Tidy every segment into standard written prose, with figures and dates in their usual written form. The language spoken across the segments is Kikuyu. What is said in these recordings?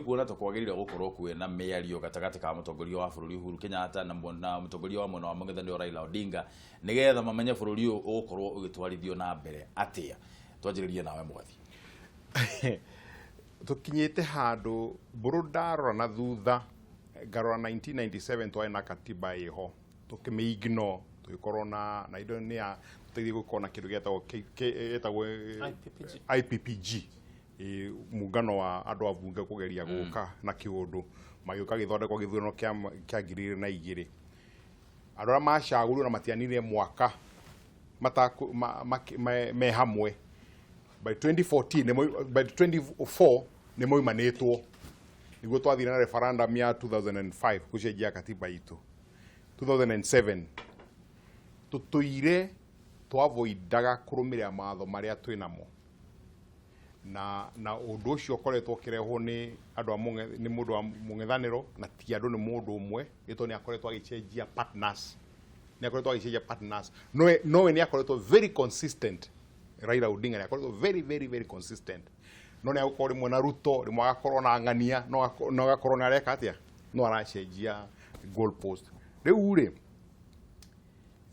Tũtikuona ta kwagĩrĩire gũkorwo kwĩna mĩario gatagatĩ ka mũtongoria wa bũrũri Uhuru Kenyatta na mũtongoria wa mwena wa mũng'ethanĩro Raila Odinga, nĩgetha mamenye bũrũri ũyũ ũgũkorwo ũgĩtwarithio na mbere atĩa? Twanjĩrĩrie nawe, Mwathi. Tũkinyĩte handũ mbũrũ. Ndarora na thutha, ngarora 1997, twarĩ na katiba ĩho, tũkĩmĩ-ignore, tũgĩkorwo na indo nĩ ya tũteithie gũkorwo na kĩndũ gĩetagwo gĩtagwo IPPG. IPPG, muungano wa andũ a bunge kũgeria gũka na kĩũndũ, magĩũka gĩthondekwo gĩthurano kĩa 2002. Andũ arĩa macagũrirwo na matianire mwaka mataku, ma, ma, me hamwe, by 2014 by 24 nĩ moimanĩtwo. Nĩguo twathire na referendum ya 2005 gũcenjia katiba itũ. 2007 tũtũire twavoidaga kũrũmĩrĩra mawatho marĩa twĩ namo, na ũndũ ũcio ũkoretwo ũkĩrehwo nĩ andũ a nĩ mũndũ wa mũng'ethanĩro, na ti andũ, nĩ mũndũ ũmwe, gĩtũ nĩ akoretwo agĩcenjia partners, nĩ akoretwo agĩcenjia partners, nowe nĩ akoretwo very consistent. Raila Odinga nĩ akoretwo very very very consistent, no nĩ agũkorwo rĩmwe na Ruto, rĩmwe agakorwo na ng'ania, no agakorwo nĩ areka atĩa, no aracenjia goal post. Rĩu rĩ,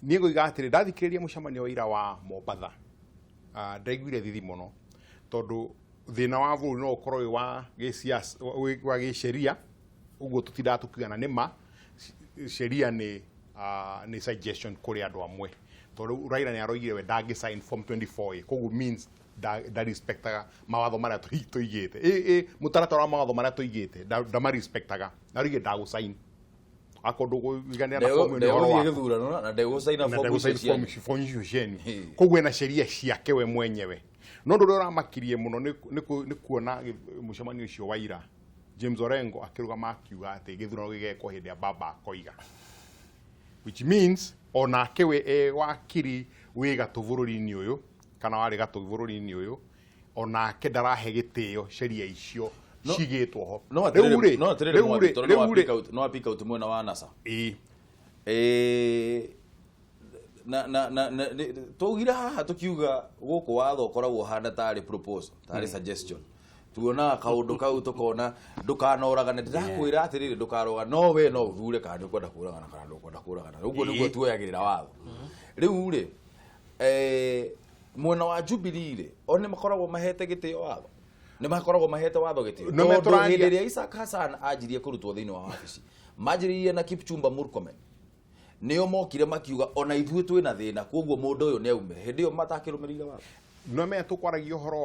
niĩ ngũiga atĩrĩ, ndathikĩrĩria mũcemanio wa ira wa Mombatha, ndaiguire thithi mũno, tondũ thĩna wa bũrũri no ũkorwo wĩ wa gĩsiasa, wa gĩsheria, ũguo tũtindaga tũkiugana nĩ ma sheria nĩ suggestion kũrĩ andũ amwe, tondũ Raila nĩ aroigire we ndangĩ sign form 24A, koguo means ndarespectaga mawatho marĩa tũigĩte, mũtaratara wa mawatho marĩa tũigĩte, ndamarespectaga, na aroigire ndagũ-sign akorwo ndũkũiganĩra na form ĩyo nĩ ũhoro Ndegũthiĩ waku. Gĩthurano na ndegũcaina Na fomu icio ndegũsign cianyu. Form icio cienyu. Koguo ena sheria ciake we mwenyewe. No ũndũ ũrĩa ũramakirie mũno nĩ kuona mũcemanio ũcio wa ira, James Orengo akĩrũgama akiuga atĩ gĩthurano gĩgekwo hĩndĩ ya baba akoiga, which means onake we e wakiri wĩ gatũ bũrũri-inĩ ũyũ, kana warĩ gatũ bũrũri-inĩ ũyũ, onake ndarahe gĩtĩo sheria icio cigĩtwo ho. No Rĩu atĩrĩrĩ, rĩ, no atĩrĩrĩ, rĩu Mwathi, rĩ, tondũ no rĩu rĩ, wa pick out mwena wa NASA. Na twaugire haha tukiuga gũkũ watho ũkoragwo ũhana tarĩ proposal, tarĩ suggestion. Tuonaga kaũndũ kau tũkona ndũkanoragane, ndĩrakwĩra atĩrĩrĩ, ndũkaroga, no we no ũthure kana nĩ ũkwenda kũragana kana ndũkwenda kũragana. Ũguo nĩguo tuoyagĩrĩra watho. Rĩu rĩ, mwena wa Jubilee rĩ, o nĩ makoragwo mahete gĩtĩo watho, nĩ makoragwo mahete watho gĩtĩo, No me tondũ hĩndĩ ĩrĩa Isaac Hassan anjirie kũrutwo thĩinĩ wa wabici, manjĩrĩirie na Kipchumba Murkomen, nĩo mokire makiuga ona ithuĩ twĩna thĩna, koguo mũndũ ũyũ nĩ aume. Hĩndĩ ĩyo matakĩrũmĩrĩire watho. No menya tũkwaragia ũhoro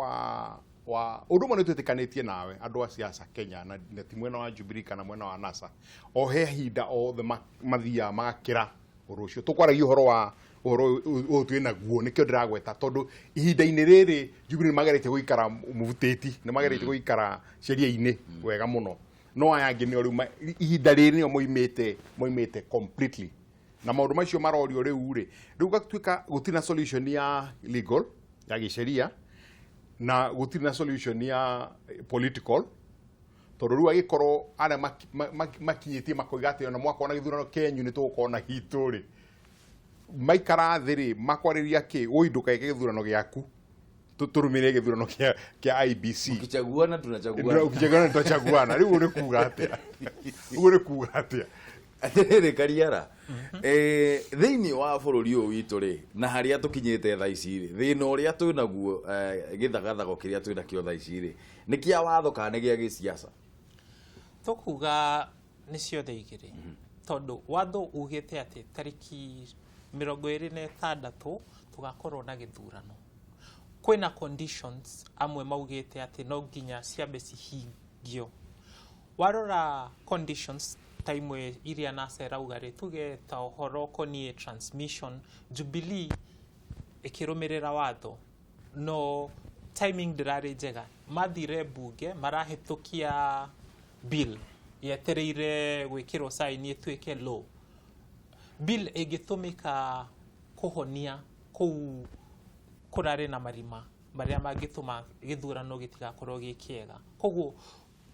wa ũndũ ũmwe, nĩ twĩtĩkanĩtie nawe, andũ a siasa Kenya, na ti mwena wa Jubilee kana mwena wa NASA, o he hinda othe mathiaga magakĩra ũndũ ũcio. Tũkwaragia ũhoro wa ũhoro ũyũ twĩ naguo, nĩkĩo ndĩragweta, tondũ ihinda-inĩ rĩrĩ Jubilee nĩ mageretie gũikara mũbutĩti, nĩ mageretie gũikara sheria-inĩ wega mũno, no aya angĩ nĩo rĩu ihinda rĩrĩ nĩo moimĩte completely na maũndũ macio marorio. Rĩu rĩ, rĩu gatuĩka gũtirĩ na solution ya legal, ya gĩsheria, na gũtirĩ na solution ya political, tondũ rĩu agĩkorwo arĩa makinyĩtie makoiga atĩ ona mwakorwo na gĩthurano kĩenyu, nĩ tũgũkorwo na gitũ rĩ, maikara thĩ rĩ, makwarĩria kĩ woi, ndũkeke gĩthurano gĩaku, tũrũmĩrĩre gĩthurano kĩa IEBC. Ukichaguana tunachaguana. Ukichaguana tutachaguana. Rĩu ũguo nĩ kuga atĩa? Ũguo nĩ kuga atĩa? Atĩrĩrĩ Kariara, thĩinĩ wa bũrũri ũyũ witũ rĩ, na harĩa tũkinyĩte thaa ici rĩ, thĩna ũrĩa twĩ naguo, gĩthagathago kĩrĩa twĩ nakĩo thaa ici rĩ, nĩ kĩa watho kana nĩ gĩa gĩsiasa? Tũkuga nĩ ciothe igĩrĩ, tondũ watho ugĩte atĩ tarĩki 26 tũgakorwo na gĩthurano. Kwĩna conditions amwe maugĩte atĩ no nginya ciambe cihingio. Warora conditions ta imwe iria NASA ĩrauga rĩ, tuge ta ũhoro ũkoniĩ transmission, Jubilee ĩkĩrũmĩrĩra watho, no timing ndĩrarĩ njega. Mathire mbunge marahĩtũkia bill yetereire gwĩkĩrwo sign ĩtuĩke law, bill ĩngĩtũmĩka kũhonia kũu kũrarĩ na marima marĩa mangĩtũma gĩthurano gĩtigakorwo gĩ kĩega. Koguo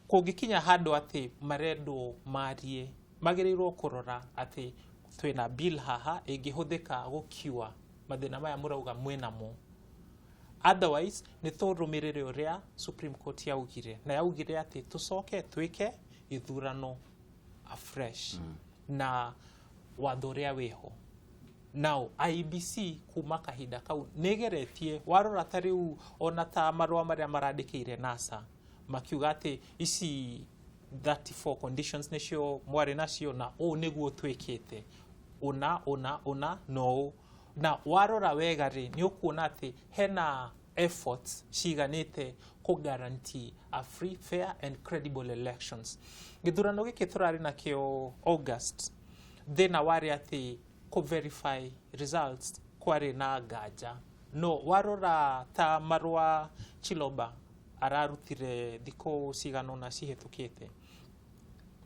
kũngĩkinya handũ atĩ marendwo marie, magĩrĩirwo kũrora atĩ twĩna bill haha ĩngĩhũthĩka gũkiua mathĩna maya mũrauga mwĩnamo. Otherwise nĩ tũrũmĩrĩre ũrĩa Supreme Court yaugire, na yaugire atĩ tũcoke twĩke gĩthurano afresh na watho ũrĩa wĩho. Now IEBC kuma kahinda kau nĩgeretie, warora ta rĩu ona ta marũa marĩa marandĩkĩire NASA makiuga atĩ ici 34 conditions nĩcio mwarĩ nacio na ũũ nĩguo twĩkĩte ũna ũna ũna no ũũ. Na warora wega rĩ, nĩ ũkuona atĩ hena efforts ciganĩte kũ guarantee a free, fair and credible elections. Gĩthurano gĩkĩ tũrarĩ nakĩo August, thĩna warĩ atĩ kũ verify results kwarĩ na nganja. No warora ta marũa Chiloba ararutire thikũ cigana ũna cihĩtũkĩte,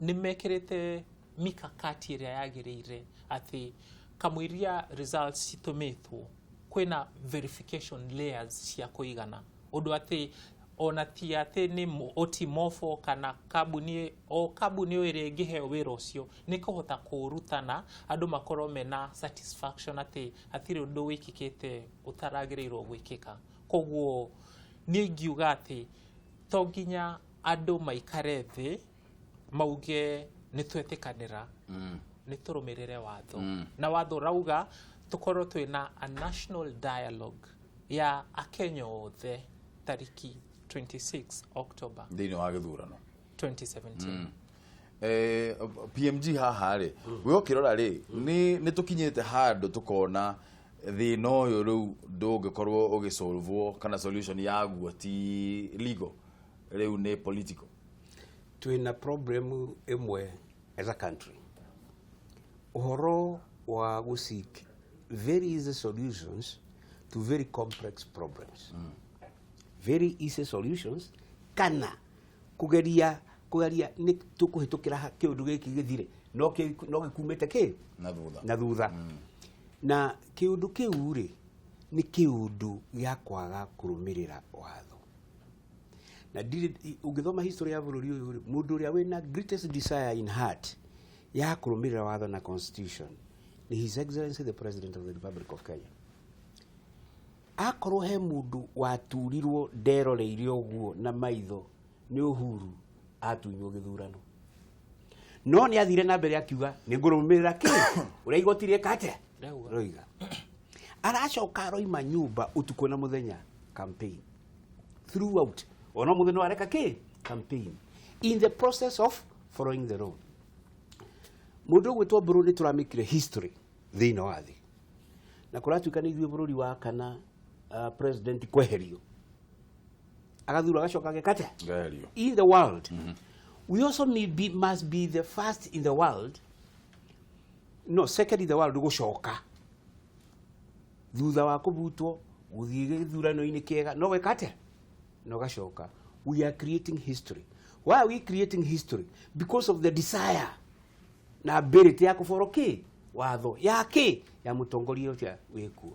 nĩ mekĩrĩte mikakati ĩrĩa yagĩrĩire atĩ kamũiria results citũmĩtwo kwĩna verification layers cia kũigana, ũndũ atĩ ona ti atĩ nĩ otimofo kana kambuni o kambuni o ĩrĩa ĩngĩheo wĩra ũcio nĩ kũhota kũũruta na andũ makorwo mena satisfaction atĩ hatirĩ ũndũ wĩkĩkĩte ũtaragĩrĩirwo gwĩkĩka. Koguo niĩ ingiuga atĩ to nginya andũ maikare thĩ mauge nĩ twetĩkanĩra, nĩ tũrũmĩrĩre watho, na watho ũrauga tũkorwo twĩna a national dialogue ya akenya othe tariki 26 October thĩinĩ wa gĩthurano 2017. PMG haha rĩ, we ũkĩrora rĩ, nĩ tũkinyĩte handũ tũkona thĩna ũyũ rĩu ndũngĩkorwo ũgĩsolvwo kana solution yaguo ti legal, rĩu nĩ political. Twina problem ĩmwe as a country, ũhoro wa gũ seek very easy solutions to very complex problems. Very easy solutions kana kugeria nĩ tũkũhĩtũkĩra kĩũndũ gĩkĩ gĩthire no gĩkumĩte kĩ na thutha. Na thutha. Na kĩũndũ kĩu rĩ, nĩ kĩũndũ gĩa kwaga kũrũmĩrĩra watho. Na ndirĩ ũngĩthoma history ya bũrũri ũyũ rĩ, mũndũ ũrĩa wĩna greatest desire in heart ya kũrũmĩrĩra watho na constitution ni His Excellency the President of the Republic of Kenya. Akorwo he mũndũ waturirwo nderoreire ũguo na maitho nĩ Uhuru atunywo gĩthurano, no nĩ athire na mbere akiuga nĩ ngũrũmĩrĩra kĩ ũrĩa igoti rĩeka atĩa. Rĩauga. Roiga aracoka aroima nyũmba ũtukũ na mũthenya campaign throughout, ona mũthenya no areka kĩ campaign in the process of following the law. Mũndũ ũgwĩtwo Mbũrũ nĩ tũramĩkire history thĩinĩ wa thĩ, na kũratuĩka nĩ ithuĩ bũrũri wa kana president kweherio agathura agacoka ageka atĩa. Ngaherio. In the world. We also must be the first in the world, no, second in the world gũcoka thutha wa kũbutwo gũthiĩ gĩthurano-inĩ kĩega no gwĩka atĩa no gacoka. We are creating history. Why are we creating history? Because of the desire na ability ya kũboro kĩ watho ya kĩ ya mũtongoria ũrĩa wĩkuo.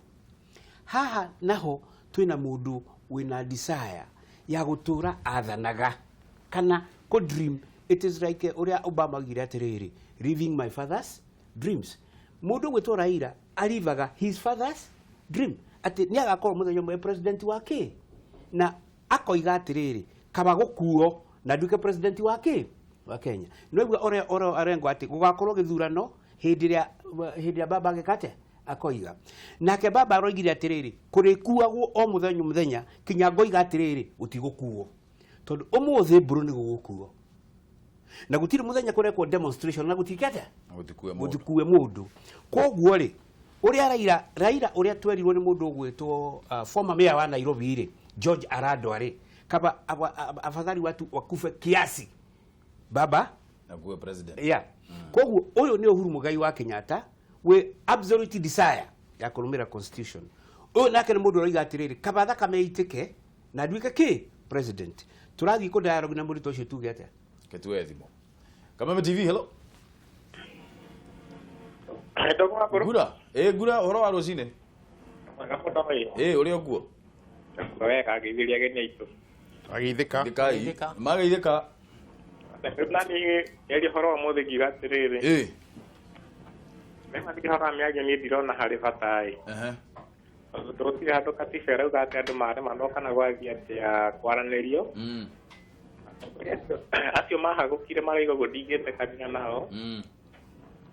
Haha naho twĩna mũndũ wĩna desire ya gũtũra athanaga kana kũ dream. It is like ũrĩa Obama augire atĩrĩrĩ, "Living my father's dreams." Mũndũ ũgwĩtwo Raila arivaga his father's dream atĩ nĩ agakorwo mũthenya ũmwe president wa kĩ, na akoiga atĩrĩrĩ, kaba gũkuo na nduĩke president wa kĩ wa Kenya. No igua ũrĩa ũrĩa arengo atĩ gũgakorwo gĩthurano hĩndĩ ĩrĩa baba agĩka atĩa akoiga. Nake baba aroigire atĩrĩrĩ, kũrĩkuagwo o mũthenya mũthenya kinya ngoiga atĩrĩrĩ gũtigũkuo, tondũ ũmũthĩ mbũrũ nĩ gũgũkuo na gũtirĩ mũthenya kũrekwo demonstration na gũtike atĩa. Gũtikue mũndũ. Gũtikue mũndũ. Koguo rĩ, ũrĩa Raila ũrĩa twerirwo nĩ mũndũ ũgwĩtwo former mayor wa Nairobi rĩ, George Arado rĩ, kaba afadhali watu wakufe kiasi baba na kuwe president. Yeah. Koguo ũyũ nĩ Uhuru Muigai wa Kenyatta wĩ absolute desire ya kũrũmĩrĩra constitution. Ũyũ nake nĩ mũndũ ũroiga atĩrĩrĩ, kaba thakame ĩitĩke na nduĩke kĩ president. Tũrathiĩ kũ dialogue na mũrutwo ũcio tuge atĩa? Ketue thimũ. Kameme TV, hello. Ndogo wa bũrũ. Ngura, ngura ũhoro wa rũcinĩ. Mwega mũno ĩ. Ũrĩa ũkuo. Wega ngeithĩria ageni aitũ. Agĩithĩka. Thĩkai. Geithĩka. Mageithĩka. Rĩu nani ngeria ũhoro wa ũmũthĩ ngiuga atĩrĩrĩ. Nĩma thiĩ ũhoro wa mĩario niĩ ndirona harĩ bata ĩ. Tondũ Tondũ gũtirĩ handũ katiba ĩrauga atĩ andũ maremanwo kana gwathiĩ atĩa kwaranĩrio. Acio mahagũkire marauga ũguo ndingĩtĩkanĩra nao.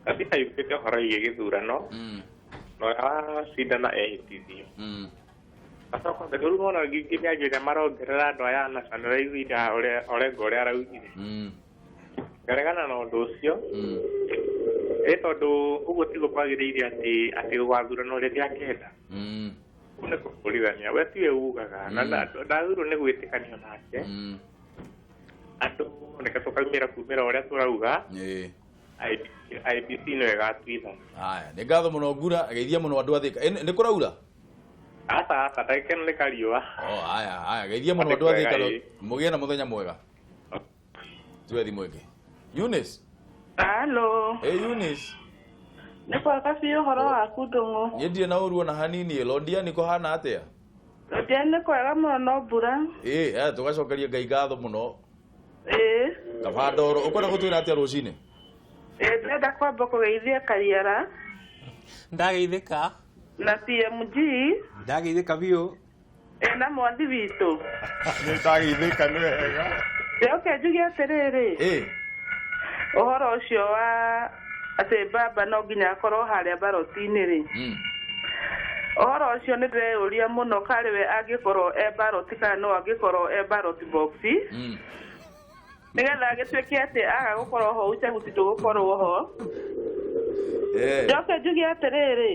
Katiba yugĩte ũhoro wĩgiĩ gĩthurano na ũrĩa wacindana ehĩtithio. Acoka rĩu nona ningĩ mĩario ĩrĩa marongerera andũ aya anaca nĩũraiguire ũrĩa Orengo ũrĩa araugire. Ngaregana na ũndũ ũcio. Ĩ tondũ ũguo tiguo kwagĩrĩire atĩ atĩ gũgathurano rĩrĩa akenda. Kũu nĩ kũbũrithania we tiwe ugaga na ndagĩrĩirwo nĩ gwĩtĩkanio nake. Andũ reke tũkaumĩra kumĩra ũrĩa tũrauga. IEBC nĩyo ĩgatuithania. Haya, nĩ ngatho mũno ngura, geithia mũno andũ a Thĩka. Nĩ kũraura? Aca aca, ndagĩka ĩno nĩ kariũa. Oh, haya, haya, geithia mũno andũ a Thĩka, mũgĩe na mũthenya mwega. Tuwe thimũ ĩngĩ. Eunice. Halo. Hey, Eunice. Nĩ kwega biũ ũhoro waku Ndũng'ũ. Niĩ ndirĩ na ũru ona hanini, Londiani kũhana atĩa? Londiani nĩ kwega mũno no mbura. Ĩ, tũgacokeria Ngai ngatho mũno. Ĩ. Kaba ndoro, ũkwenda gũtwĩra atĩa rũcinĩ? Ĩ, ndĩrenda kwamba kũgeithia Kariara. Ndageithĩka. Na PMG. Ndageithĩka biũ. Ĩ, na mwathi witũ. Nĩ ndageithĩka nĩ wega. Njoke njuge atĩrĩrĩ. Ĩ. Ũhoro ũcio wa atĩ baba no nginya akorwo harĩa baroti-inĩ rĩ. Ũhoro ũcio nĩ ndĩreyũria mũno karĩ we angĩkorwo e baroti kana no angĩkorwo e ballot box. Nĩgetha agĩtuĩke atĩ aga gũkorwo ho uchaguzi ndũgũkorwo ho. Njoke njuge atĩrĩrĩ.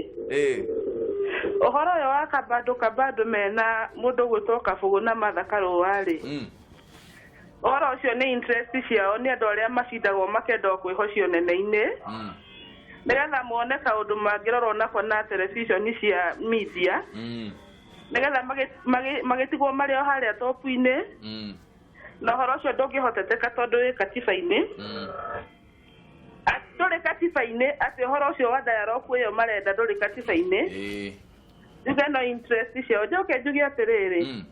Ũhoro ũyũ wa kabando kabando mena mũndũ ũgwĩtwo Kabũgũ na Martha Karũa rĩ. Ũhoro ũcio nĩ interest ciao nĩ andũ arĩa macindagwo makenda kwĩhocio nene-inĩ. Nĩgetha mone kaũndũ mangĩrorwo nako na television cia media. Nĩgetha magĩtigwo marĩ o harĩa top-inĩ. Na ũhoro ũcio ndũngĩhoteteka tondũ wĩ katiba-inĩ. Ndũrĩ katiba-inĩ atĩ ũhoro ũcio wa dialogue ĩyo marenda ndũrĩ katiba-inĩ. Njuge no interest ciao. Njoke njuge atĩrĩrĩ.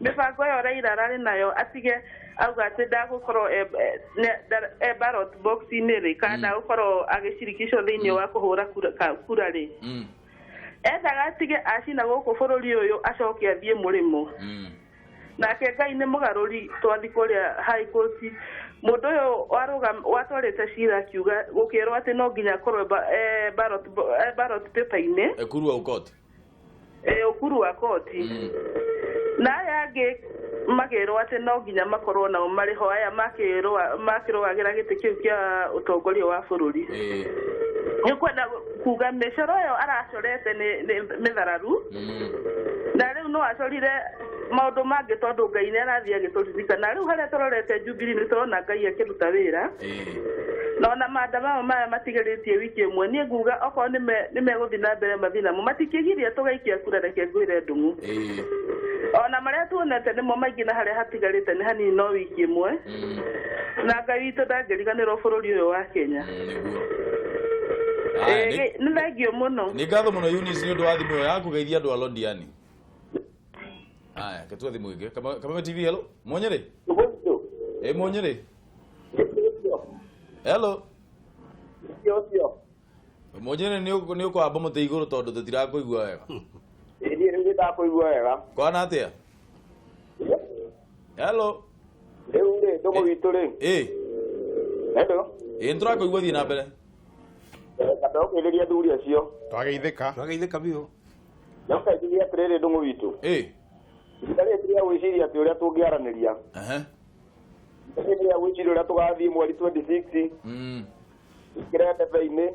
Mĩbango ĩyo Raila ararĩ nayo atige auga atĩ ndagũkorwo e ballot box-inĩ rĩ kana ndagũkorwo agĩcirikicwo thĩinĩ wa kũhũra kura rĩ. Endaga atige acina gũkũ bũrũri ũyũ acoke athiĩ mũrĩmo. Nake Ngai nĩ mũgarũri twathi kũrĩa High Court mũndũ ũyũ watwarĩte cira akiuga gũkĩrwo atĩ no nginya akorwo ballot paper-inĩ. Ekuru wa Aukot. Ũkuru wa koti. Na aya angĩ makĩrwo atĩ no nginya makorwo nao marĩ ho aya makĩrũagĩra gĩtĩ kĩu kĩa ũtongoria wa bũrũri. Nĩ kwenda kuga mĩcoro ĩyo aracorete nĩ mĩthararu. Na rĩu no acorire maũndũ mangĩ tondũ Ngai nĩ arathiĩ agĩtũririkana. Rĩu harĩa tũrorete Jubilee nĩ tũrona Ngai akĩruta wĩra. Na ona maandamano maya matigĩrĩtie wiki ĩmwe niĩ nguga okorwo nĩ megũthiĩ na mbere mathiĩ namo matikĩgiria tũgaikia kura reke ngwĩre Ndung'u. Ona marĩa tuonete nĩmo maingĩ na harĩa hatigarĩte nĩ hanini no wiki ĩmwe. Na Ngai witũ ndangĩriganĩrwo bũrũri ũyũ wa Kenya. Nĩ thengiũ mũno. Nĩ ngatho mũno Eunice nĩ ũndũ wa thimũ ĩyo yaku geithia andũ a Londiani. Haya, ketua thimũ ĩngĩ. Kameme TV, hello. Mwonyere? Mwonyere. Hello. Mwonyere nĩ ũkwamba mũtĩ igũrũ tondũ tũtirakũigua wega. Niĩ rĩu nĩndakũigua wega. Kwana atĩa? Hello. Rĩu rĩ ndũgũ witũ rĩ. Hello. Nĩtũrakũigua thiĩ na mbere. Kamba ũkĩrĩria athuri acio. Twageithĩka. Twageithĩka biũ. Na ũkaigithia atĩrĩrĩ ndũng'ũ witũ. Ihinda rĩrĩ rĩa gwĩciria atĩ ũrĩa tũngĩaranĩria. Ihinda rĩrĩ rĩa gwĩciria ũrĩa tũgathiĩ mweri 26. Ikĩre ndebe-inĩ.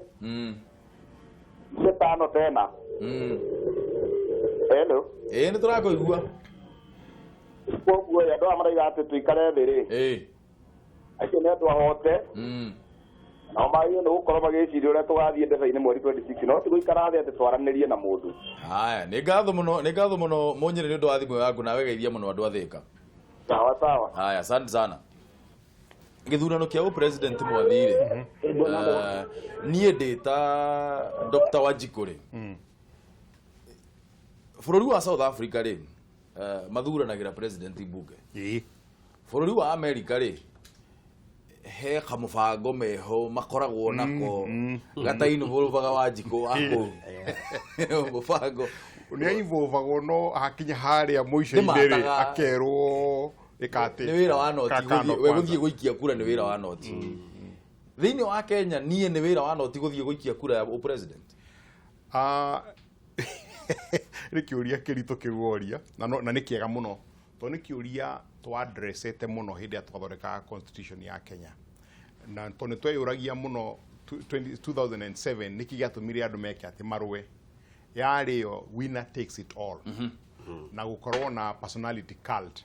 Tano tena. Hello. Nĩ tũrakũigua. Koguo andũ aya marauga atĩ tũikare thĩ rĩ. Acio nĩ andũ ahote. Nao magĩrĩirwo nĩ gũkorwo magĩciria ũrĩa tũgathiĩ ndebe-inĩ mweri 26 no ti gũikara thĩ atĩ twaranĩrie na mũndũ. Haya, nĩ ngatho mũno, nĩ ngatho mũno Mũnyĩrĩ nĩ ũndũ wa thimũ yaku nawe geithia mũno andũ a Thĩka. Sawa sawa. Haya, asante sana. Gĩthurano kĩa ũpresident mwathire. Niĩ ndĩ ta Dr. Wanjikũ rĩ. Bũrũri wa South Africa rĩ, mathuranagĩra president mbunge. Bũrũri wa America rĩ, he kamũbango meho makoragwo nako gatainvolvaga Wanjikũ wa kũu. Mũbango Nĩ involvagwo no hakinya harĩa mũico-inĩ rĩ akerwo ĩka atĩ nĩ wĩra wa noti we gũthiĩ gũikia kura nĩ wĩra wa noti. Thĩinĩ wa Kenya niĩ nĩ wĩra wa noti gũthiĩ gũikia kura ya president. Nĩ kĩũria kĩritũ kĩu woria na nĩ kĩega mũno tondũ nĩ kĩũria twa-addressete mũno hĩndĩ ĩrĩa twathondekaga constitution ya Kenya na tondũ nĩ tweyũragia mũno 2007 nĩkĩ gĩatũmire andũ meke atĩ marũe yarĩ yo winner takes it all na gũkorwo na personality cult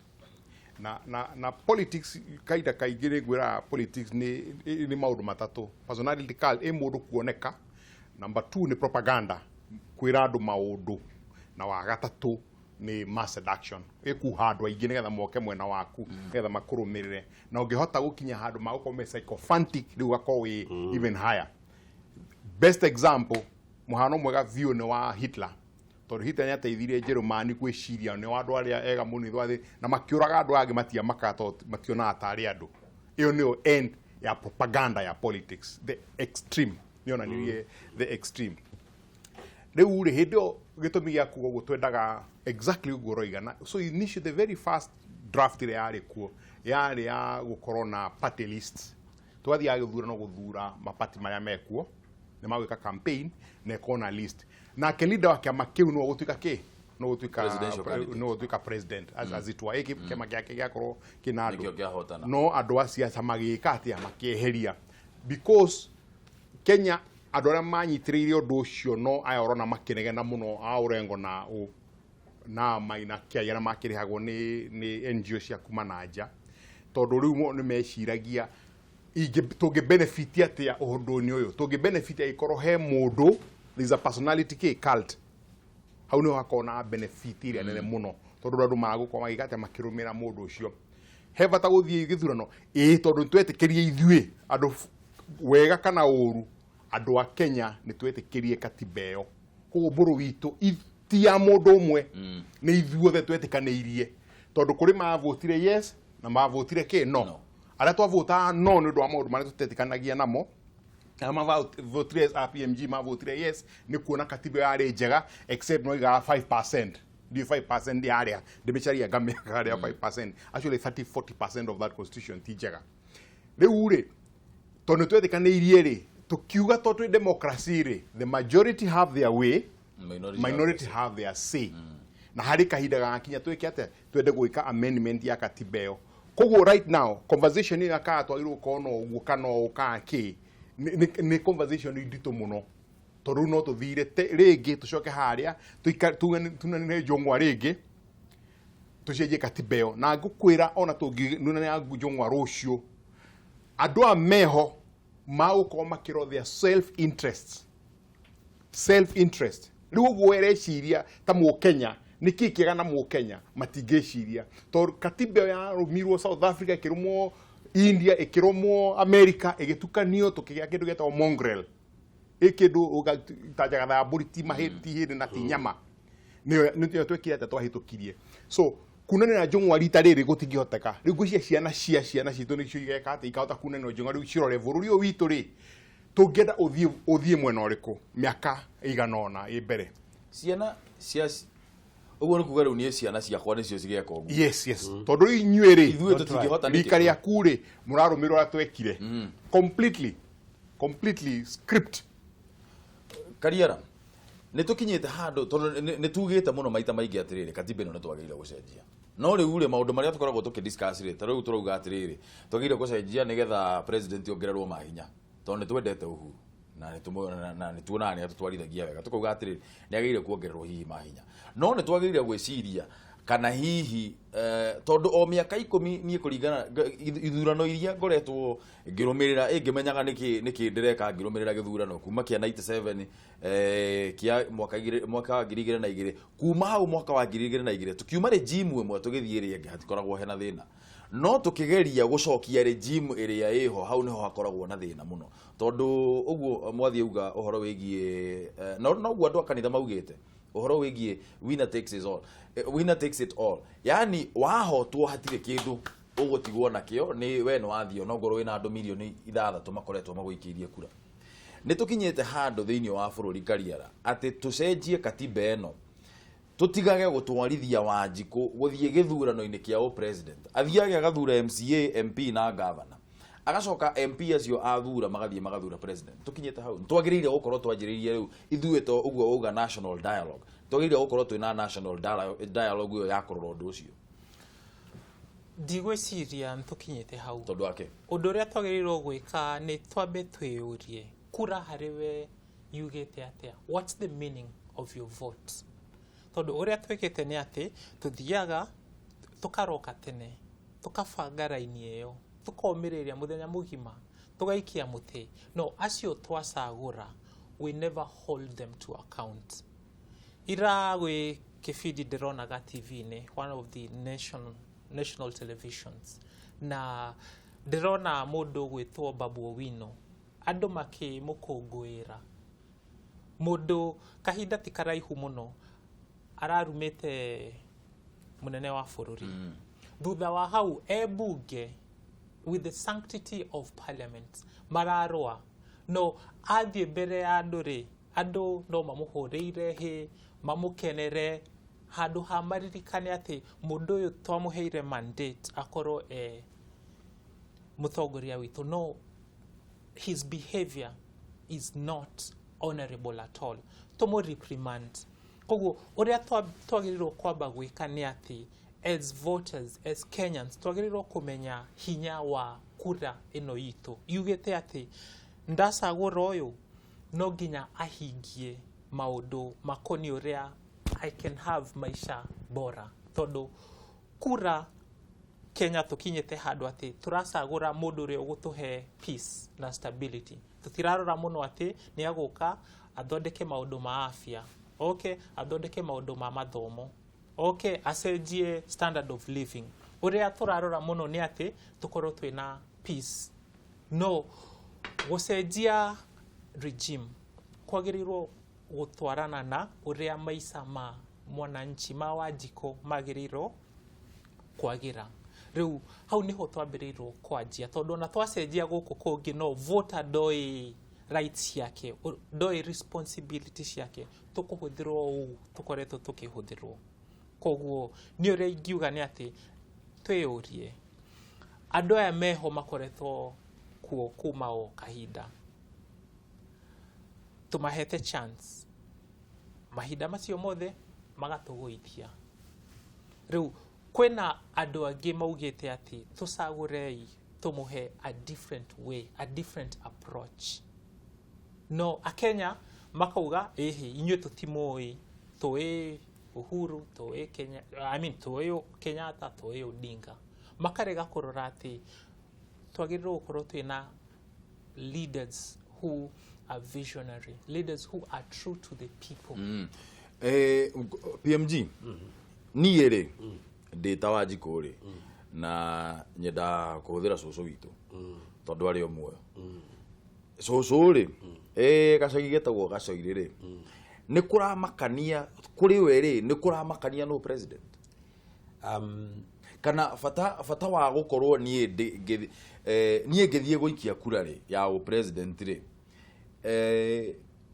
na politics kaida kaingĩ nĩ ngwĩra politics nĩ maũndũ matatũ. Personality cult ĩ mũndũ kuoneka, number 2 nĩ propaganda kwĩra andũ maũndũ, na wa gatatũ nĩ mass seduction ĩkuha andũ aingĩ nĩgetha moke mwena waku nĩgetha makũrũmĩrĩre, na ũngĩhota gũkinya handũ magũkorwo me psychophantic rĩu ũgakorwo wĩ even higher. Best example mũhano mwega biũ nĩ wa Hitler tondũ Hitler nĩateithirie Njerumani gwĩciria nĩ andũ arĩa ega mũno thĩ na makĩũraga andũ angĩ matiamakaga tondũ mationaga tarĩ andũ. Ĩyo nĩyo end ya propaganda ya politics, the extreme nĩonanirie the extreme. Rĩu rĩ hĩndĩ ĩyo gĩtũmi gĩa kuga ũguo twendaga exactly ũguo ũroiga. So initially the very first draft ĩrĩa yarĩ kuo yarĩ ya gũkorwo na party lists. Twathiaga gĩthurano gũthura mapati marĩa mekuo nĩ magwĩka campaign na ĩkorwo na list, nake leader wa kĩama kĩu no gũtuĩka kĩ no gũtuĩka no gũtuĩka president as it were. Kĩama gĩake gĩakorwo kĩna andũ no andũ a siasa magĩka atĩa makĩeheria because Kenya andũ arĩa manyitĩrĩire ũndũ ũcio no aya ũrona makĩnegena mũno a Orengo na ũ na Maina Kĩai arĩa makĩrĩhagwo nĩ NGO cia kuma na nja tondũ rĩu nĩ meciragia tũngĩ benefit atĩa ũndũ-inĩ ũyũ, tũngĩ benefit angĩkorwo he mũndũ there is a personality kĩ cult hau nĩho hakorwo na benefit ĩrĩa nene mũno tondũ andũ magũkorwo magĩka atĩa makĩrũmĩrĩra mũndũ ũcio. He bata gũthiĩ gĩthurano ĩĩ tondũ nĩtwetĩkĩrie ithuĩ andũ wega kana ũru andũ a Kenya nĩ twetĩkĩrie katiba ĩyo koguo mbũrũ witũ ti ya mũndũ ũmwe nĩ ithuothe twetĩkanĩirie tondũ kũrĩ mavotire yes na mavotire kĩ no arĩa twavotaga no nĩ ũndũ wa maũndũ marĩa tũtetĩkanagia namo arĩa mavotire a PMG mavotire yes nĩ kuona katiba yarĩ njega except no igaga 5% ndiũ 5% yarĩa ndĩmĩcaria ngamĩaka harĩa 5% actually 30 40% of that constitution ti njega. Rĩu rĩ tondũ nĩ twetĩkanĩirie rĩ tukiuga tondũ twĩ democracy rĩ the majority have their way, minority have their say. Na harĩ kahinda gagakinya twĩke atĩa twende gwĩka amendment ya katiba ĩyo. Koguo right now conversation ĩyo kana twagĩrĩirwo gũkorwo na ũguo kana ũũ kana kĩ nĩ conversation nditũ mũno tondũ rĩu no tũthire rĩngĩ tũcoke harĩa tunanĩre njũng'wa rĩngĩ tũcenjie katiba ĩyo na ngũkwĩra ona tũngĩnunanĩra njũng'wa rũciũ andũ a meho magũkorwo makĩrora their self interest self interest. Rĩu ũguo wereciria ta mũkenya nĩ kĩ kĩega na mũkenya matingĩciria tondũ katiba ĩyo yarũmirwo South Africa ĩkĩrũmwo India ĩkĩrũmwo America ĩgĩtukanio tũkĩgĩa kĩndũ gĩtagwo mongrel ĩ kĩndũ ta njagatha ya mbũri ti hĩndĩ na ti nyama nĩyo twekire atĩa twahĩtũkirie. So kunanĩra njũng'wa rita rĩrĩ gũtingĩhoteka rĩu ngwĩciria ciana cia ciana citũ nĩcio igeka atĩ ikahota kunanĩra njũng'wa rĩu cirore bũrũri ũyũ witũ rĩ tũngĩenda ũthiĩ mwena ũrĩkũ mĩaka ĩigana ũna ĩ mbere ciana cia ũguo nĩ kuga rĩu niĩ ciana ciakwa nĩcio cigeka ũguo. Yes yes tondũ rĩu inyuĩ rĩ ithuĩ tũtingĩhota nĩkĩ rika rĩaku rĩ mũrarũmĩrĩra ũrĩa twekire completely script. Kariara nĩ tũkinyĩte handũ tondũ nĩ tugĩte mũno maita maingĩ atĩrĩrĩ katiba ĩno nĩ twagĩrĩire gũcenjia no rĩu rĩ maũndũ marĩa tũkoragwo tũkĩdiscuss rĩ ta rĩu tũrauga atĩrĩrĩ twagĩrĩire gũcenjia nĩgetha president ongererwo mahinya tondũ nĩ twendete Uhuru na nĩ tuonaga nĩ atũtwarithagia wega tũkauga atĩrĩrĩ nĩ agĩrĩire kuongererwo hihi mahinya no nĩ twagĩrĩire gwĩciria kana hihi tondũ o mĩaka 10 niĩ kũringana ithurano iria ngoretwo ngĩrũmĩrĩra ĩngĩmenyaga nĩkĩ ndĩreka ngĩrũmĩrĩra gĩthurano kuma kĩa 97 kĩa mwaka wa 2002 kuma hau mwaka wa 2002 tukiuma regime ĩmwe tũgĩthiĩ ĩrĩa ĩngĩ hatikoragwo hena thĩna no tũkĩgeria gũcokia regime ĩrĩa ĩho hau nĩho hakoragwo na thĩna mũno tondũ ũguo mwathiĩ uga ũhoro wĩgiĩ no ũguo andũ a kanitha maugĩte ũhoro wĩgiĩ winner takes it all, winner takes it all, yani wahotwo hatirĩ kĩndũ ũgũtigwo nakĩo nĩ we nĩ wathiĩ no ngorwo wĩna andũ mirioni 6 makoretwo magũikĩirie kura. Nĩ tũkinyĩte handũ thĩinĩ wa bũrũri Kariara atĩ tũcenjie katiba ĩno Tutigage gutwarithia Wanjikũ guthie githurano-inĩ kia o president. Athiage agathura MCA, MP na governor. Agacoka MP acio athura magathie magathura president. Tukinyite hau. Twagĩrĩire gũkorwo twanjĩrĩirie rĩu ithuĩ to ũguo uga national dialogue. Twagĩrĩire gũkorwo twĩna national dialogue ĩyo ya kũrora ũndũ ũcio. Ndigwĩciria nĩtũkinyĩte hau. Tondũ wake. Ũndũ ũrĩa twagĩrĩirwo gwĩka nĩ twambe twĩyũrie kura harĩ we yugĩte atĩa. What's the meaning of your vote? Tondũ ũrĩa twĩkĩte nĩ atĩ tũthiaga tũkaroka tene tũkabanga raini ĩyo tũkomĩrĩria mũthenya mũgima tũgaikia mũtĩ no acio twacagũra we never hold them to account. Ira gwĩ kĩbindi ndĩronaga TV-inĩ, one of the national televisions, na ndĩrona mũndũ gwĩtwo Babu Owino andũ makĩmũkũngũĩra. Mũndũ kahinda ti karaihu mũno ararumĩte mũnene wa bũrũri. Thutha wa hau e bunge with the sanctity of parliament mararũa no athiĩ mbere ya andũ rĩ andũ no mamũhũrĩire hĩ mamũkenere handũ ha maririkane atĩ mũndũ ũyũ twamũheire mandate akorwo e mũtongoria witũ no his behavior is not honorable at all. Tũmũ reprimand. Koguo ũrĩa twagĩrĩirwo kwamba gwĩka nĩ atĩ as voters, as Kenyans, twagĩrĩirwo kũmenya hinya wa kura ĩno itũ. Yugĩte atĩ ndacagũra ũyũ no nginya ahingie maũndũ makoniĩ ũrĩa I can have maisha bora. Tondũ kura Kenya tũkinyĩte handũ atĩ tũracagũra mũndũ ũrĩa ũgũtũhe peace na stability. Tũtirarora mũno atĩ nĩ agũka athondeke maũndũ ma afya, okay, athondeke maũndũ ma mathomo, okay, acenjie standard of living. Ũrĩa tũrarora mũno nĩ atĩ tũkorwo twĩna peace. No gũcenjia regime kwagĩrĩirwo gũtwarana na ũrĩa maica ma mwananchi ma Wanjikũ magĩrĩirwo kwagĩra. Rĩu hau nĩho twambĩrĩirwo kwanjia tondũ ona twacenjia gũkũ kũngĩ no voter ndoĩ rights ciake, ndoĩ responsibility ciake, tũkũhũthĩrwo ũũ tũkoretwo tũkĩhũthĩrwo. Koguo nĩ ũrĩa ingiuga nĩ atĩ twĩyũrie andũ aya meho makoretwo kuo kuma o kahinda tũmahete chance mahinda macio mothe magatũgũithia. Rĩu kwĩna andũ angĩ maugĩte atĩ tũcagũrei tũmũhe a different way, a different approach. No akenya makauga ĩhĩ inyuĩ tũtimũĩ, tũĩ Uhuru, tũĩ Kenya, I mean tũĩ Kenyatta, tũĩ Odinga. Makarega kũrora atĩ twagĩrĩirwo gũkorwo twĩna leaders who are visionary, leaders who are true to the people. PMG, niĩ rĩ ndĩ ta Wanjikũ rĩ na nyenda kũhũthĩra cũcũ witũ tondũ arĩ o muoyo. Cũcũ rĩ gacagi getagwo Gacoirĩ rĩ nĩ kũramakania kũrĩ we rĩ nĩ kũramakania no president kana bata wa gũkorwo niĩ niĩ ngĩthiĩ gũikia kura rĩ ya ũ president rĩ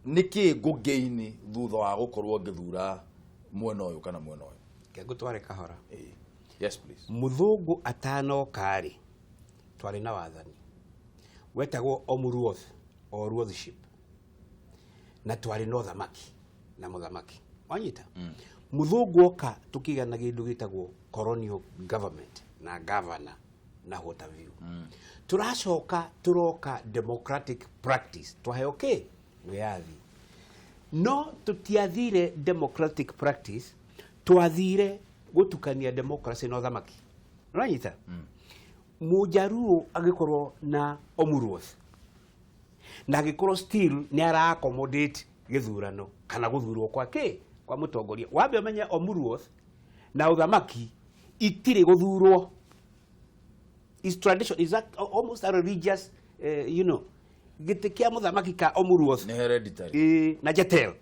nĩkĩ ngũgain thutha wa gũkorwo ngĩthura mwena ũyũ kana mwena ũyũ? Ngũtware kahora. Yes please. Mũthũngũ atanoka rĩ twarĩ na wathani wetagwo Omuruoth or Ruothship na twarĩ na ũthamaki na mũthamaki wanyita. Mũthũngũ oka tũkĩgĩa na kĩndũ gĩtagwo colonial government na governor na what have you. Tũracoka tũroka democratic practice twaheo kĩ wĩyathi no tũtiathire democratic practice twathire gũtukania democracy na ũthamaki. Ũranyita? Mũjaruo agĩkorwo na Omuruoth na agĩkorwo still nĩ ara accommodate gĩthurano kana gũthurwo kwa kĩ kwa mũtongoria. Wambe ũmenye Omuruoth na ũthamaki itirĩ gũthurwo. Is tradition, is that almost a religious you know gĩtĩ kĩa mũthamaki ka Omuruoth nĩ hereditary na Jetel.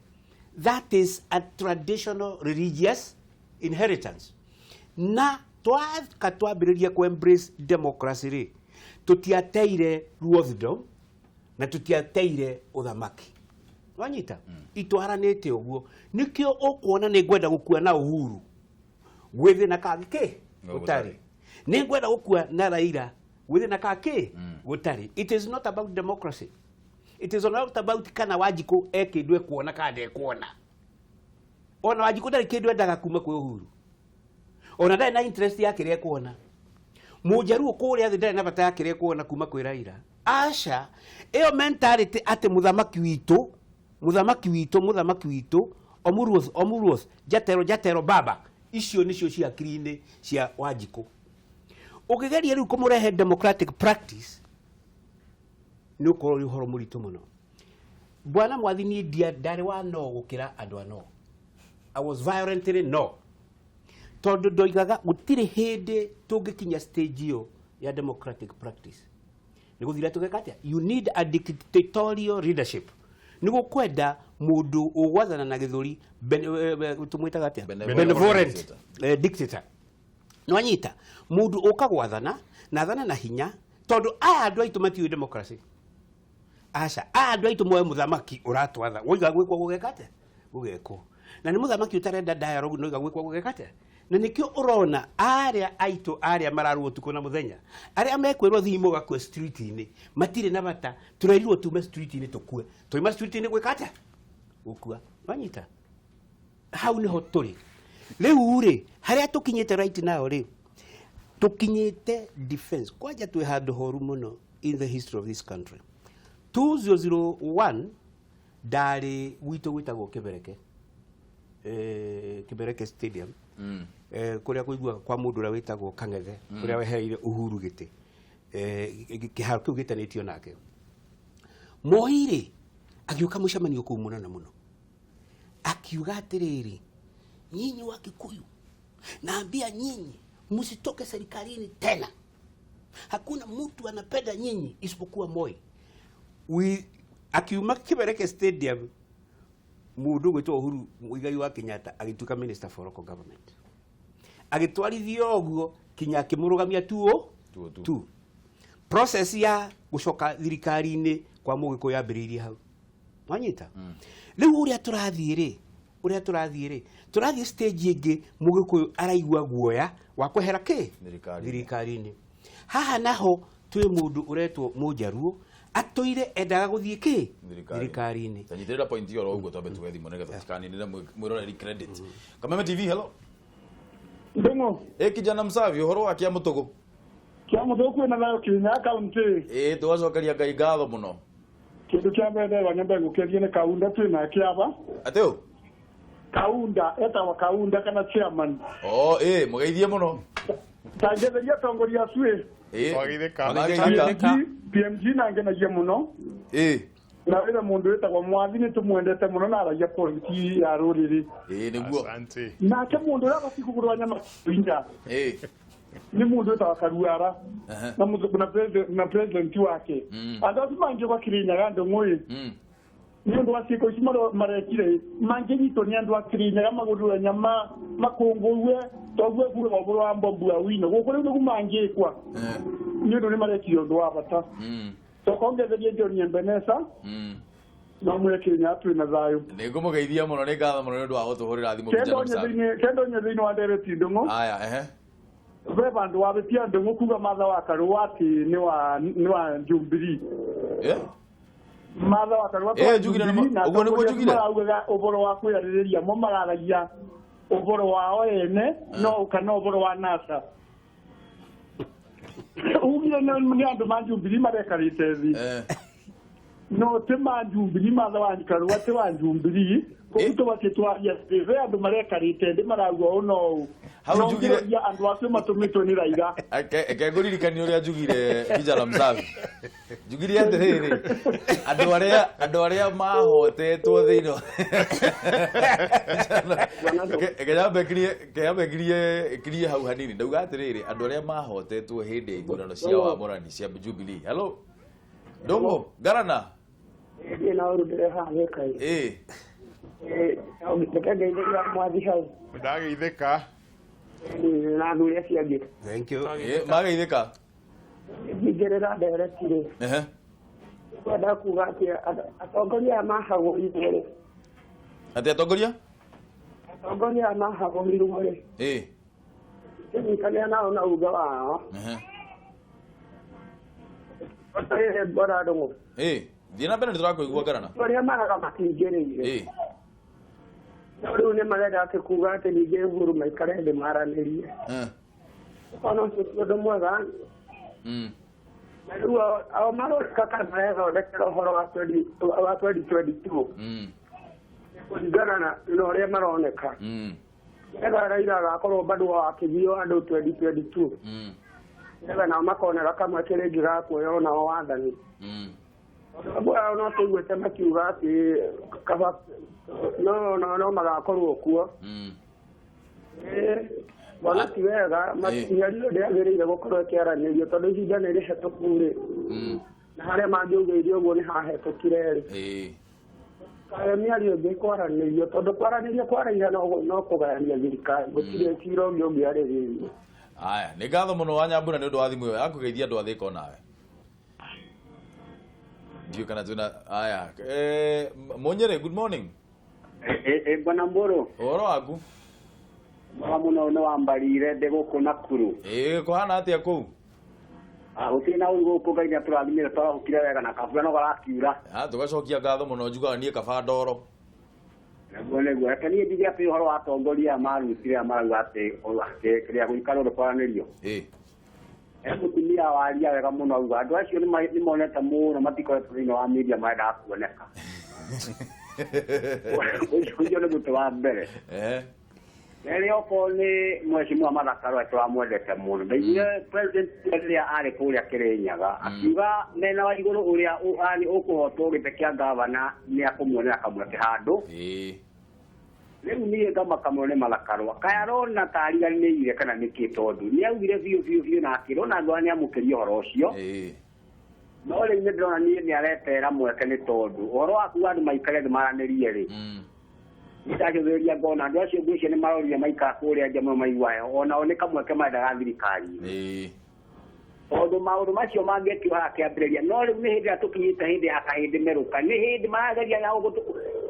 That is a traditional religious inheritance. Na twaka twambĩrĩria ku embrace democracy rĩ tũtiateire ruothdom na tũtiateire ũthamaki. Wanyita itwaranĩte ũguo nĩkĩo ũkuona nĩ ngwenda gũkua na Uhuru gwĩthĩ na kangĩ gũtarĩ, nĩ ngwenda gũkua na Raila gwĩthĩ na kangĩ gũtarĩ. It is not about democracy, it is not about kana Wanjikũ e kĩndũ ekuona kana ndekuona. Ona Wanjikũ ndarĩ kĩndũ endaga kuma kwĩ Uhuru, ona ndarĩ na interest ya kĩrĩa ekuona. Mũnjaruo kũrĩa thĩ ndarĩ na bata ya kĩrĩa ekuona kuma kwĩ Raila. Aca, ĩyo mentality atĩ mũthamaki witũ Omuruoth jatero jatero baba, icio nicio cia hakiri-inĩ cia Wanjikũ. Ũngĩgeria rĩu kũmũrehe democratic practice nĩ ũkorwo ũrĩ ũhoro mũritũ mũno. Bwana Mwathi niĩ ndarĩ wa no gũkĩra andũ a no. I was violently no, tondũ ndoigaga gũtirĩ hĩndĩ tũngĩkinya stage ĩyo ya democratic practice. Nĩ gũthira tũgeka atĩa? You need a dictatorial leadership. Nĩ gũkwenda mũndũ ũgwathana na gĩthũri, tũmwĩtaga atĩa? Benevolent dictator. Nĩwanyita mũndũ ũka gwathana na athane na hinya, tondũ aya andũ aitũ matiũĩ democracy. Aca, aya andũ aitũ moe mũthamaki ũratwatha, woiga gwĩkwo gũgeka atĩa? Gũgekwo. Na nĩ mũthamaki ũtarenda dialogue noiga gwĩkwo gũgeka atĩa? Na nĩkĩo ũrona arĩa aitũ arĩa mararũo ũtukũ na mũthenya, arĩa mekwĩrwo thiĩ mũgakue street-inĩ, matirĩ na bata, tũrerirwo tume street-inĩ tũkue. Twauma street-inĩ gwĩka atĩa? Gũkua. Wanyita? Hau nĩho tũrĩ. Rĩu rĩ, harĩa tũkinyĩte right now rĩ, tũkinyĩte defense. Kwanja twĩ handũ horu mũno in the history of this country. 2001 ndarĩ gwitũ gwĩtagwo Kĩbereke. Kĩbereke Stadium. Kũrĩa kũiguaga kwa mũndũ ũrĩa wĩtagwo Kang'ethe, ũrĩa wehereire Uhuru gĩtĩ. Kĩharo kĩu gĩtanĩtio nake. Moi rĩ, agĩũka mũcemanio kũu mũnene mũno. Akiuga atĩrĩrĩ, nyinyi wa Kikuyu, naambia nyinyi msitoke serikalini tena. Hakuna mtu anapenda nyinyi isipokuwa Moi. Akiuma Kĩbereke Stadium, mũndũ ũgwĩtwo Uhuru Muigai wa Kenyatta agĩtuĩka minister for local government. Agĩtwarithio ũguo kinya akĩmũrũgamia tu. Process ya gũcoka thirikari-inĩ kwa Mũgĩkũyũ yambĩrĩirie hau. Wanyita? Rĩu ũrĩa tũrathiĩ rĩ, tũrathiĩ stage ĩngĩ Mũgĩkũyũ araigua guoya wa kwehera kĩ? Thirikari-inĩ. Haha naho twĩ mũndũ ũretwo Mũnjaruo atũire endaga gũthiĩ kĩ? Thirikari-inĩ. Tanyitĩrĩra point ĩyo oro ũguo twambe tuge thimũ nĩgetha tũtikaninĩre mwĩroreri credit. Kameme TV, hello. Ndũng'ũ. Ĩ kijana msavi, ũhoro wa kĩa mũtũgũ? Kĩa mũtũgũ kwĩna thayũ Kirinyaga kaunti. Ĩ tũgacokeria Ngai ngatho mũno. Kĩndũ kĩa mbere ndĩrenda nyambe ngũkĩrie nĩ Kaunda twĩ nake aba. Atĩ ũ? Kaunda, etagwo Kaunda kana chairman. Oh, ĩ mũgeithie mũno. Tangetheria atongoria acu ĩ. Ĩ. PMG nangenagia mũno. Ĩ. Na wĩra mũndũ wĩtagwo Mwathi nĩ tũmwendete mũno na aragia politi ya rũrĩrĩ. Ĩ nĩguo. Nake mũndũ ũrĩa abatiĩ kũgũrwo nyama inya. Ĩ. Nĩ mũndũ wĩtagwo Karuara. Na president wake. Andũ acio mangĩũka Kirinyaga Ndũng'ũ ĩ. Nĩ ũndũ wa ciĩko ici marekire, mangĩnyitwo nĩ andũ a Kirinyaga magũrĩrwo nyama makũngũrwe toguo kuga ũhoro wa mbombu ya wino gũkũ rĩu nĩguo mangĩkwa. Nĩ ũndũ nĩ marekire ũndũ wa bata. Tokongetheria John Ebeneza. No mwĩre Kirinyaga twĩ na thayũ. Nĩ ngũmũgeithia mũno, nĩ ngatho mũno nĩ ũndũ wa gũtũhũrĩra thimũ kijana msafi. Kendo nye thĩinĩ wa ndereti Ndũng'ũ. Aya, ehe. Ve vandu wavĩtia Ndũng'ũ kuga Martha wa Karũa atĩ nĩ wa Jubilee. Martha wa Karũa njugire ũguo nĩguo njugire. Maraugaga ũhoro wa kwĩyarĩrĩria, mo mararagia ũhoro wao ene no kana ũhoro wa NASA. Ugire nĩ andũ ma Jubilee marekarĩte thĩ. No ti ma Jubilee, Martha wa Karũa ti wa Jubilee. Koguo tũbatiĩ twarie atĩ ve andũ marekarĩte thĩ marauga ũũ na ũũ. Hau njugire andũ acio matũmĩtwo nĩ Raila. Eke ngũririkanie ũrĩa njugire kijana msafi. Njugire atĩrĩrĩ, andũ arĩa mahotetwo thĩinĩ wa Kenya ngirie hau hanini. Ndauga atĩrĩrĩ, andũ arĩa mahotetwo hĩndĩ ya ithurano cia wamũrani cia Jubilee. Hello. Ndũng'ũ, ngarana. Ĩ na ũru ndĩre haha gĩkai. Ĩ. Reke ngeithĩria Mwathi hau. Ndageithĩka. Na athuri acio angĩ. Thank you. Ĩ mageithĩka. Nyingĩrĩra ndereti rĩ. Ehe. Kwenda kuga atĩ atongoria aya mahagũrirwo rĩ. Atĩ atongoria? Atongoria aya mahagũrirwo rĩ. Ĩĩ. Kĩnyitanĩra nao na uga wao. Bwana Ndung'u. Ĩĩ, thiĩ na mbere nĩtũrakũigua ngarana. Arĩa maraga matingĩrĩire. Ĩĩ. No rĩu nĩ marenda atĩ kuga atĩ ningĩ Uhuru maikare thĩ maranĩrie. Ũkona ũcio ti ũndũ mwega. Na rĩu ao maroneka ta marethondekera ũhoro wa 2022. Kũringana na ũrĩa maroneka. Nĩgetha Raila agakorwo bado akĩgio andũ 2022. Nĩgetha nao makonera kamweke rĩngĩ ga kuoya nao wathani. Tondũ amwe ao no tũiguĩte makiuga atĩ kaba no magakorwo kuo. Bona ti wega, mĩario ndĩagĩrĩire gũkorwo ĩkĩaranĩrio tondũ ihinda nĩ rĩhetũku rĩ. Na harĩa mangĩugĩire ũguo nĩ hahetũkire rĩ. Kaĩ mĩario ĩngĩ kwaranĩrio tondũ kwaranĩria kwa Raila no kũgayania thirikari gũtirĩ cira ũngĩ ũngĩarĩrĩrio. Aya, nĩ ngatho mũno wa Nyambura nĩ ũndũ wa thimũ ĩyo ya kũgeithia andũ a Thĩka onawe. Ndiũĩ kana twĩna aya. Mũnyĩrĩ, good morning. Bwana Mburu. Ũhoro waku? Mwega mũno nĩ wambarire ndĩ gũkũ Nakuru. Ĩĩ, kũhana atĩa kũu? Gũtirĩ na ũru gũkũ, Ngai nĩatũrathimire twarahũkire wega na kabura no garakiura. Tũgacokia ngatho mũno njugaga niĩ kaba ndoro. Nĩguo nĩguo, reke niĩ njuge atĩ ũhoro wa atongoria aya marutire aya marauga atĩ kĩrĩa gũikarwo nĩ kwaranĩrio. Ĩĩ. He mũtumia waria wega mũno auga andũ acio nĩmonete mũno matikoretwo thĩinĩ wa media marendaga kuoneka. Ũcio nĩ mũtĩ wa mbere. Rĩrĩa okorwo nĩ mheshimiwa Martha Karua tũramwendete mũno. Ndaiguire president rĩrĩa arĩ kũrĩa Kĩrĩnyaga akiuga mena wa igũrũ ũrĩa ũkũhotwo gĩtĩ kĩa gavana nĩ akũmuonera kamweke handũ. Rĩu niĩ ngamaka mũno nĩ Martha Karua. Kaĩ arona ta ariganĩire kana nĩkĩ tondũ nĩ augire biũ biũ biũ na akĩrwo na andũ arĩa nĩamũkĩrie ũhoro ũcio. No rĩu nĩ ndĩrona niĩ nĩ aretera mweke nĩ tondũ ũhoro wa kuga andũ maikare thĩ maranĩrie rĩ. Ndacũthĩrĩria ngona andũ acio ngwĩciria nĩ marorire maikara kũrĩa nja mũno maigua heho onao nĩ kamweke marendaga thirikari. Tondũ maũndũ macio mangĩekirwo haha kĩambĩrĩria no rĩu nĩ hĩndĩ ĩrĩa tũkinyĩte hĩndĩ ya kahĩndĩ merũka nĩ hĩndĩ marageria na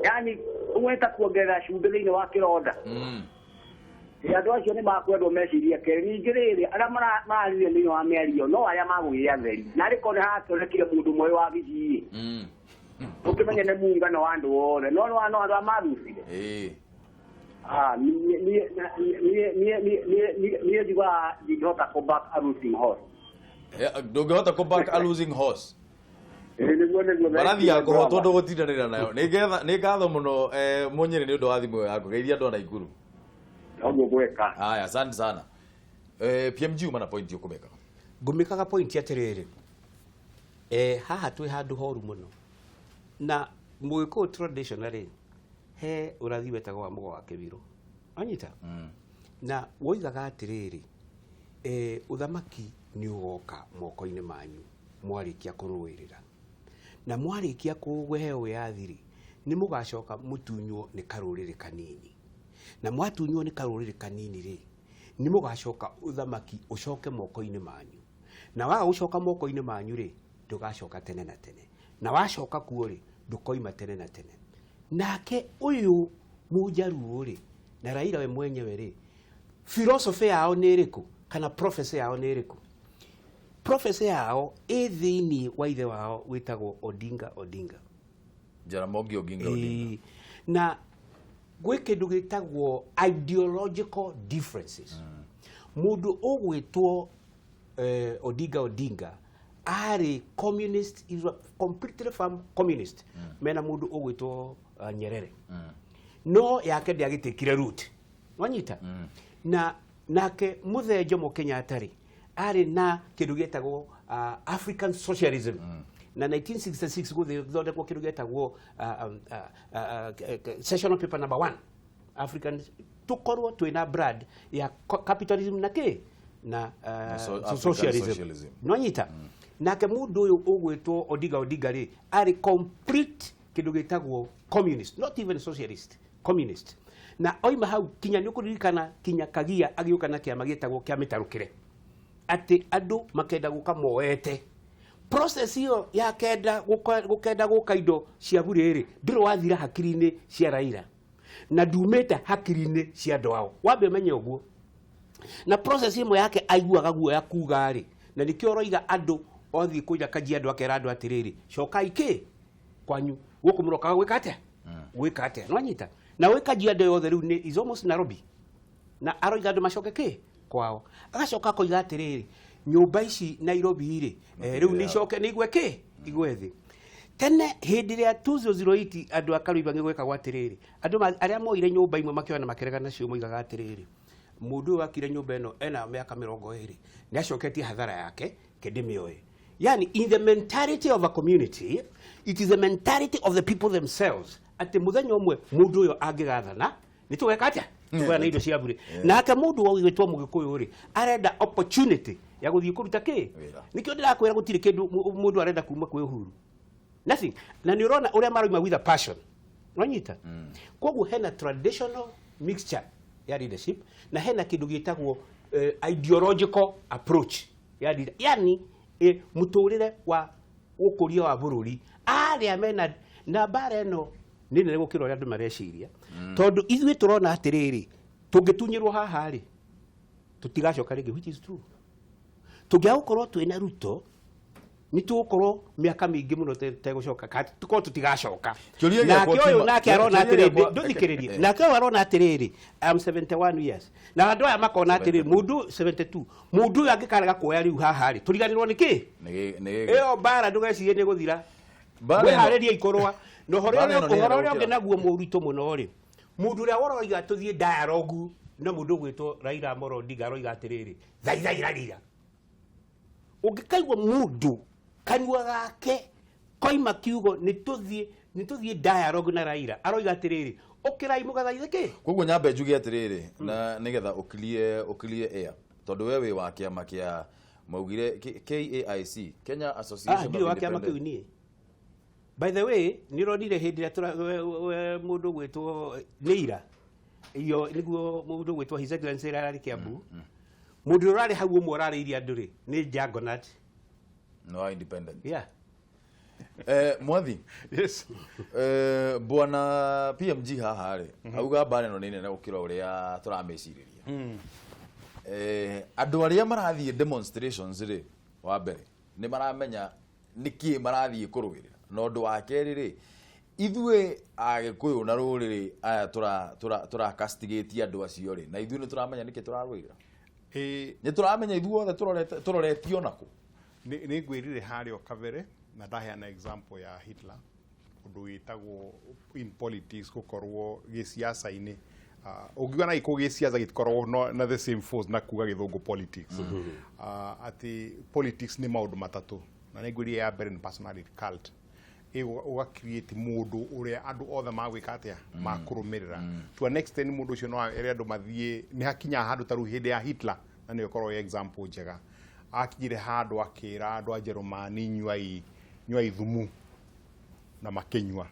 yani ũguo nĩ ta kuongerera cumbĩ thĩinĩ wa kĩronda. Andũ acio nĩ makwendwo mecirie kerĩ. Ningĩ rĩrĩ arĩa mararirie thĩinĩ wa mĩario no arĩa magũgĩre atheri na arĩ korwo nĩ hakĩonekire mũndũ ũmwe wa Gĩcii ũkĩmenye nĩ muungano wa andũ othe no no andũ arĩa marucire. Niĩ njugaga ndingĩhota kũ back a losing horse. Ndũngĩhota kũ back a losing horse. Nĩguo nĩguo. Mbarathi ya kũhotwo ndũgũtindanĩra nayo. Nĩ ngatho mũno Mũnyĩrĩ nĩ ũndũ wa thimũ ĩyo yaku. Geithia andũ a Naikuru. Noguo gwĩka. Aya, asante sana. PMG uma na point ũkũmĩkaga. Ngũmĩkaga point atĩrĩrĩ. Haha twĩ handũ horu mũno. Na mũgĩkũyũ traditionally he ũrathi wetagwo wa mũgo wa kĩbirũ. Wanyita? Na woigaga atĩrĩrĩ, ũthamaki nĩ ũgoka moko-inĩ manyu mwarĩkia kũrũĩrĩra. Na mwarĩkia kũheo wĩyathi rĩ, nĩ mũgacoka mũtunywo nĩ karũrĩrĩ kanini. Na mwatunywo nĩ karũrĩrĩ kanini rĩ, nĩ mũgacoka ũthamaki ũcoke moko-inĩ manyu. Na waga gũcoka moko-inĩ manyu rĩ, ndũgacoka tene na tene. Na wacoka kuo rĩ, ndũkoima tene na tene. Nake ũyũ Mũnjaruo rĩ, na Raila we mwenyewe rĩ, philosophy yao nĩ ĩrĩkũ kana prophecy yao nĩ ĩrĩkũ? Prophecy yao ĩ thĩinĩ wa ithe wao wĩtagwo Odinga Odinga. Jaramogi Oginga Odinga. Na gwĩ kĩndũ gĩtagwo ideological differences. Mũndũ ũgwĩtwo Odinga Odinga arĩ communist, he was completely firm communist. Mena mũndũ ũgwĩtwo Nyerere. No yake ndĩagĩtĩkire root. Wanyita? Na nake Mũthee Jomo Kenyatta rĩ, arĩ na kĩndũ gĩtagwo African socialism. Na 1966 gũthondekwo kĩndũ gĩtagwo sessional paper number 1 African tukorwo twĩna brand ya capitalism na kĩ na socialism. Nwanyita? Nake mũndũ ũyũ ũgwĩtwo Odinga Odinga rĩ, arĩ complete kĩndũ gĩtagwo communist, not even socialist, communist. Na oima hau kinya nĩ ũkũririkana kinya Kagia agĩũka na kĩama gĩtagwo kĩa mĩtarũkĩre. Atĩ andũ makenda gũka moete. Process ĩyo ya kenda gũkenda gũka indo cia bure rĩ, ndũrĩ wathira hakiri-inĩ cia Raila na ndumĩte hakiri-inĩ cia andũ ao. Wambe ũmenye ũguo. Na process ĩmwe yake aiguaga guoya kuga rĩ, na nĩkĩo ũroiga andũ othiĩ kũiga Kajiado akera andũ atĩrĩrĩ, cokai kĩ kwanyu gũkũ mũrokaga gwĩka atĩa, gwĩka atĩa, nĩwanyita. Na gwĩ Kajiado yothe rĩu nĩ is almost Nairobi, na aroiga andũ macoke kĩ kwao. Agacoka akoiga atĩrĩrĩ, nyũmba ici Nairobi rĩ, rĩu nĩ icoke nĩ igwe kĩ, igwe thĩ. Tene hĩndĩ ĩrĩa 2008 andũ a Karũibangi gwĩkagwo atĩrĩrĩ, andũ arĩa moire nyũmba imwe makĩoya na makĩrega nacio moigaga atĩrĩrĩ, mũndũ ũyũ wakire nyũmba ĩno ena mĩaka 20 nĩ acoketie hathara yake kĩndĩmĩoe. Yani in the mentality of a community, it is the mentality of the people themselves atĩ mũthenya ũmwe mũndũ ũyũ angĩgathana nĩ tũgeka atĩa, tũgaya na indo cia bure. Nake mũndũ ũgwĩtwo Mũgĩkũyũ rĩ, arenda opportunity ya gũthiĩ kũruta kĩ. Nĩkĩo ndĩrakwĩra gũtirĩ kĩndũ mũndũ arenda kuma kwĩ Uhuru, nothing. Na nĩ ũrona ũrĩa maroima with a passion, wanyita. Koguo hena traditional mixture ya leadership na hena kĩndũ gĩtagwo ideological approach ya leader, yani mũtũrĩre wa ũkũria wa bũrũri. Arĩa mena na mbara ĩno nĩ nene gũkĩra ũrĩa andũ mareciria, tondũ ithuĩ tũrona atĩrĩrĩ, tũngĩtunyĩrwo haha rĩ, tũtigacoka rĩngĩ, which is true. Tũngĩaga gũkorwo twĩna Ruto nĩ tũgũkorwo mĩaka mĩingĩ mũno tegũcoka, tũkorwo tũtigacoka. Nake ũyũ nake arona atĩrĩrĩ, ndũthikĩrĩrie, nake ũyũ arona atĩrĩrĩ, I am 71 years, na andũ aya makona atĩrĩrĩ, mũndũ 72, mũndũ ũyũ angĩkarega kuoya rĩu haha rĩ, tũriganĩrwo nĩ kĩ? Ĩyo mbara ndũgecirie nĩ gũthira. Mwĩharĩrie ikũrũa. Na ũhoro ũrĩa ũngĩ naguo mũritũ mũno rĩ, mũndũ ũrĩa ũroiga tũthiĩ dialogue na mũndũ ũgwĩtwo Raila Amolo Odinga aroiga atĩrĩrĩ, thaithai Raila. Ũngĩkaigua mũndũ kanua gake koima kiugo nĩ tũthiĩ dialogue na Raila, aroiga atĩrĩrĩ, ũkĩrai mũgathaithe kĩ. Koguo nyambe njuge atĩrĩrĩ, na nĩgetha ũkilie air, tondũ we wĩ wa kĩama kĩa maugire KAIC, Kenya Association of Independent. Wa kĩama kĩu niĩ. By the way, nĩ ũronire hĩndĩ ĩrĩa mũndũ ũgwĩtwo Nĩira, iyo nĩguo mũndũ ũgwĩtwo His Excellency ararĩ Kiambu, mũndũ ũrarĩ hau ũmwe ũrarĩirie andũ rĩ, nĩ Jangonat. No independent. Yeah. Mwathi. Yes. Bwana PMG haha rĩ, auga mbara ĩno nĩ nene gũkĩra ũrĩa tũramĩcirĩria. Andũ arĩa marathiĩ demonstrations rĩ, wa mbere nĩ maramenya nĩkĩ marathiĩ kũrũĩrĩra. Na ũndũ wa kerĩ rĩ, ithuĩ Agĩkũyũ na rũrĩrĩ aya tũrakastigĩtie andũ acio rĩ, na ithuĩ nĩ tũramenya nĩkĩ tũrarũĩrĩra. Nĩ tũramenya ithuothe tũroretio nakũ. Nĩ ngwĩrire harĩa o kabere na ndaheana example ya Hitler, ũndũ wĩtagwo in politics gũkorwo gĩciaca-inĩ. Ũngiuga na gĩkũ gĩciaca gĩtikoragwo na the same force na kuga gĩthũngũ politics. Atĩ politics nĩ maũndũ matatũ, na nĩ ngwĩrire ya mbere nĩ personality cult. Ũga create mũndũ ũrĩa andũ othe magwĩka atĩa, makũrũmĩrĩra. To an extent mũndũ ũcio no ere andũ mathiĩ, nĩ hakinya handũ ta rĩu hĩndĩ ya Hitler, na nĩyo ĩkorwo example njega. Akinyire handũ akĩra andũ a Jerumani nyuai thumu, na makĩnyua.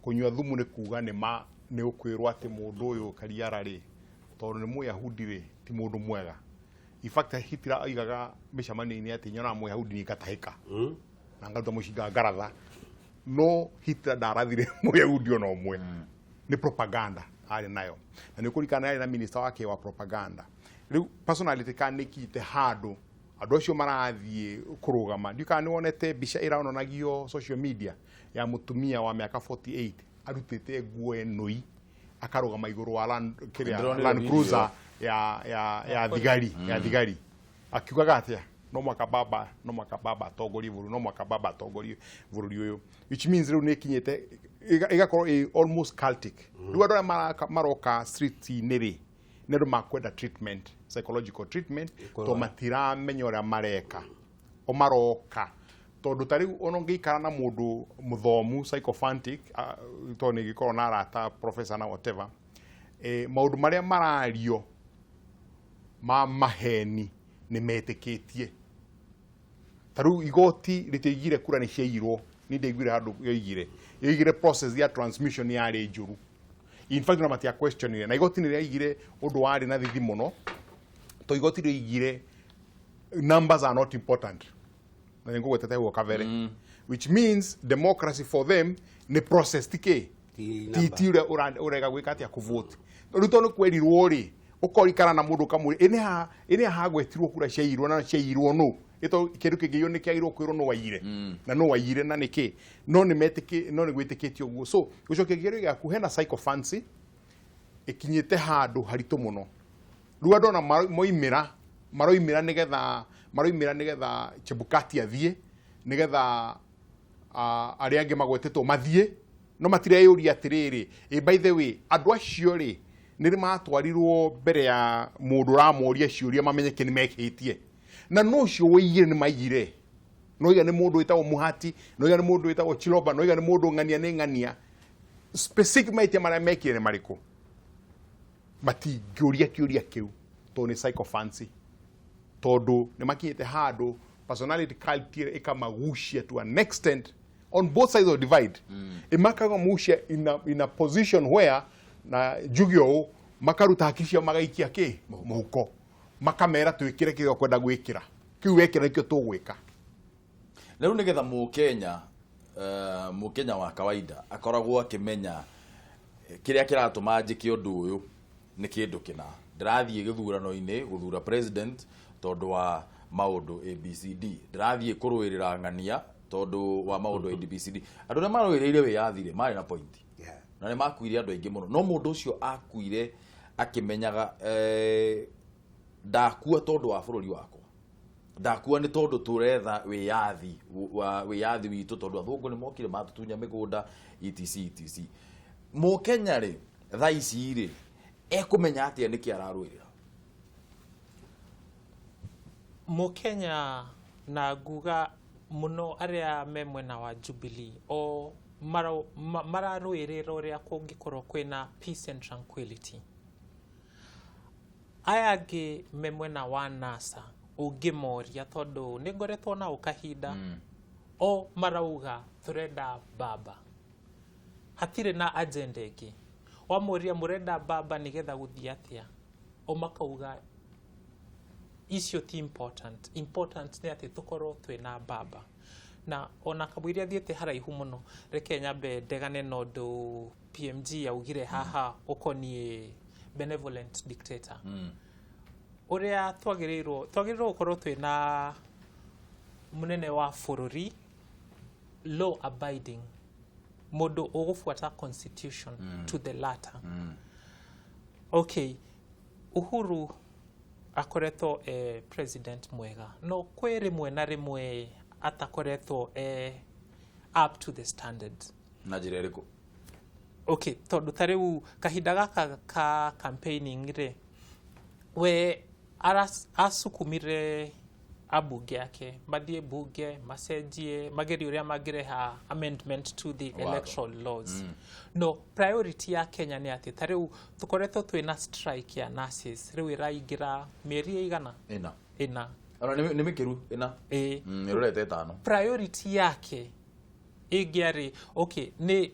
Kũnyua thumu nĩ kuga nĩ ũkwĩrwo atĩ mũndũ ũyũ Kariara rĩ, tondũ nĩ Mũyahudi rĩ, ti mũndũ mwega. In fact Hitler oigaga mĩcemanio-inĩ atĩ nyonaga Mũyahudi nĩ ngatahĩka na ngaruta mũcinga ngaratha. No Hitler ndarathire Mũyahudi ona ũmwe. Nĩ propaganda arĩ nayo. Na nĩ ũkũririkana arĩ na minister wake wa propaganda. Rĩu personality ka nĩkinyĩte handũ andũ acio marathiĩ kũrũgama. Ndiũĩ kana nĩ wonete mbica ĩronanagio social media ya mũtumia wa mĩaka 48 arutĩte nguo ĩnũi akarũgama igũrũ wa Land Cruiser ya thigari, ya thigari. Akiugaga atĩa? No mwaka baba, no mwaka baba atongorie bũrũri, no mwaka baba atongorie bũrũri ũyũ. Which means rĩu nĩ ĩkinyĩte ĩgakorwo ĩ almost cultic. Rĩu andũ arĩa maroka street-inĩ rĩ, nĩ andũ makwenda treatment, psychological treatment, tondũ matiramenya ũrĩa mareka. O maroka. Tondũ ta rĩu ona ũngĩikara na mũndũ mũthomu psychophantic, tondũ nĩ ngĩkorwo na arata professor na whatever, maũndũ marĩa marario ma maheni nĩ metĩkĩtie. Ta rĩu igoti rĩtiaigire kura nĩ ciaiyirwo, nĩ ndaiguire handũ yoigire. Yoigire process ya transmission yarĩ njũru. In fact ona matia questionire, na igoti nĩ rĩaigire ũndũ warĩ na thithi mũno, to igoti rĩoigire numbers are not important. Na nĩ ngũgwetete hau kabere, which means democracy for them nĩ process, ti kĩ, ti ũrĩa ũrega gwĩka atĩa kũvote. Rĩu tondũ kwerirwo rĩ, ũkorikana na mũndũ ũkamwĩra ĩ nĩ hagwetirwo kura ciairwo na ciairwo nũ, ĩto kĩndũ kĩngĩiywo nĩ kĩagĩrĩirwo kwĩrwo nũ waiyire na nũ waiyire na nĩkĩ, no nĩ metĩkĩ, no nĩ gwĩtĩkĩtio ũguo. So gũcokia kĩgerio gĩaku, hena sycophancy ĩkinyĩte handũ haritũ mũno. Rĩu andũ ona moimĩra maroimĩra nĩgetha maroimĩra nĩgetha Chebukati athiĩ, nĩgetha arĩa angĩ magwetetwo mathiĩ, no matireyũria atĩrĩrĩ, ĩ by the way, andũ acio rĩ nĩ matwarirwo mbere ya mũndũ ũramoria ciũria mamenye kĩ nĩ mekĩtie, na no ũcio wĩiyire nĩ maiyire, no iga nĩ mũndũ wĩtagwo Muhati, no iga nĩ mũndũ wĩtagwo Chiloba, no iga nĩ mũndũ ng'ania nĩ ng'ania, specific mahĩtia marĩa mekire nĩ marĩkũ? Matingĩũria kĩũria kĩu tondũ nĩ sycophancy, tondũ nĩ makinyĩte handũ personality cult ĩkamagucia to an extent on both sides of the divide, ĩmakamagucia in a position where, na njuge ũũ, makaruta haki ciao magaikia kĩ mũhuko, makamera twĩkĩre kĩrĩa ũkwenda gwĩkĩra, kĩu wekĩra nĩkĩo tũgwĩka. Na rĩu nĩgetha mũkenya, mũkenya wa kawaida akoragwo akĩmenya kĩrĩa kĩratũma njĩke ũndũ ũyũ nĩ kĩndũ kĩna, ndĩrathiĩ gĩthurano-inĩ gũthura president tondũ wa maũndũ ABCD, ndĩrathiĩ kũrũĩrĩra ng'ania tondũ wa maũndũ ABCD. Andũ arĩa marũĩrĩire wĩyathi rĩ marĩ na point na nĩ makuire andũ aingĩ mũno, no mũndũ ũcio akuire akĩmenyaga, ndakua tondũ wa bũrũri wakwa, ndakua nĩ tondũ tũretha wĩyathi wa wĩyathi witũ, tondũ athũngũ nĩ mokire matũtunya mĩgũnda, etc etc. Mũkenya rĩ thaa ici rĩ ekũmenya atĩa nĩkĩ ararũĩrĩra? Mũkenya, na nguga mũno arĩa me mwena wa Jubilee, o mararũĩrĩra ũrĩa kũngĩkorwo kwĩna peace and tranquility. Aya angĩ me mwena wa NASA, ũngĩmoria, tondũ nĩ ngoretwo nao kahinda, o marauga tũrenda baba, hatirĩ na agenda ĩngĩ. Wamoria mũrenda baba nĩgetha gũthiĩ atĩa, o makauga icio ti important, important nĩ atĩ tũkorwo twĩna baba. Na ona kamũira thiĩte haraihu mũno, reke nyambe ndegane na ũndũ PMG yaugire haha ũkoniĩ benevolent dictator. Ũrĩa twagĩrĩirwo gũkorwo twĩna mũnene wa bũrũri law abiding, mũndũ ũgũbuata constitution to the latter. Okay, Uhuru akoretwo president mwega, no kwĩ rĩmwe na rĩmwe atakoretwo up to the standard. Na njĩra ĩrĩkũ? Okay, tondũ ta rĩu kahinda gaka ka campaigning rĩ, we asukumire ambunge ake mathiĩ bunge macenjie, magerie ũrĩa mangĩreha amendment to the Watho. Electoral laws. No priority ya Kenya nĩ atĩ ta rĩu tũkoretwo twĩna strike ya nurses, rĩu ĩraingĩra mĩeri ĩigana? Ĩna. Ĩna. Ona nĩ mĩkĩru ĩna. Ĩ. Ĩrorete ĩtano. Priority yake ĩngĩarĩ, okay, nĩ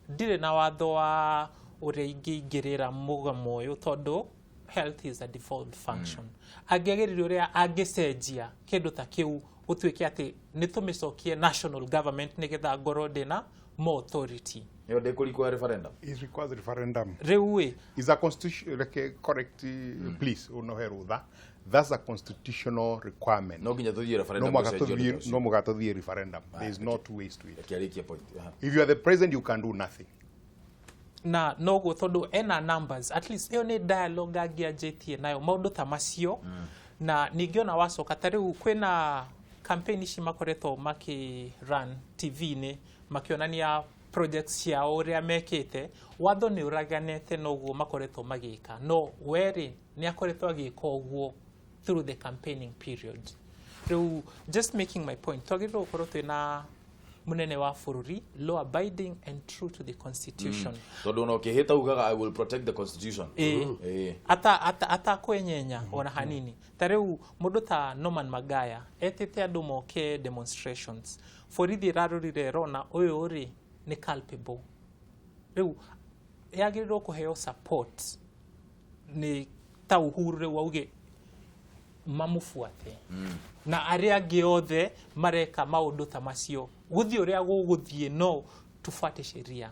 ndirĩ na watho wa ũrĩa ingĩingĩrĩra mũgamo ũyũ, tondũ health is a devolved function. Angĩagĩrĩire ũrĩa angĩcenjia kĩndũ ta kĩu gũtuĩke atĩ nĩ tũmĩcokie national government nĩgetha ngorwo ndĩna more authority. Ĩyo ndĩkũrikwo ya referendum. It requires referendum. Rĩu ĩ Is a constitution, like, correct, please, unohe rutha. That's a constitutional requirement. No nginya tũthiĩ No referendum mwaka gũcenjia ũndũ tũthiĩ, ũcio. no mũhaka tũthiĩ referendum. There is no two ways to it. Reke arĩkie point. Aha. If you are the president, you can do nothing. Na noguo tondũ ena numbers, at least ĩyo nĩ dialogue angĩanjĩtie nayo maũndũ ta macio. Na ningĩ ona wacoka ta rĩu kwĩna campaign ici makoretwo makĩ run TV-inĩ makĩonania projects ciao ũrĩa mekĩte, watho nĩ ũraganĩte noguo makoretwo magĩka, no werĩ nĩ akoretwo agĩka ũguo through the campaigning period. Rĩu just making my point, twagĩrĩirwo gũkorwo twĩna mũnene wa bũrũri law abiding and true to the constitution. Tondũ ona ũkĩhĩta ugaga, "I will protect the constitution." Ĩ. Atakwenyenya ona hanini. Ta rĩu mũndũ ta Norman Magaya etĩte andũ moke demonstrations, borithi ĩrarorire ĩrona ũyũ rĩ nĩ culpable, rĩu yagĩrĩirwo kũheo support nĩ ta Uhuru rĩu auge Mamũbuate na arĩa angĩ othe mareka maũndũ ta macio gũthiĩ ũrĩa gũgũthiĩ no tufuate sheria.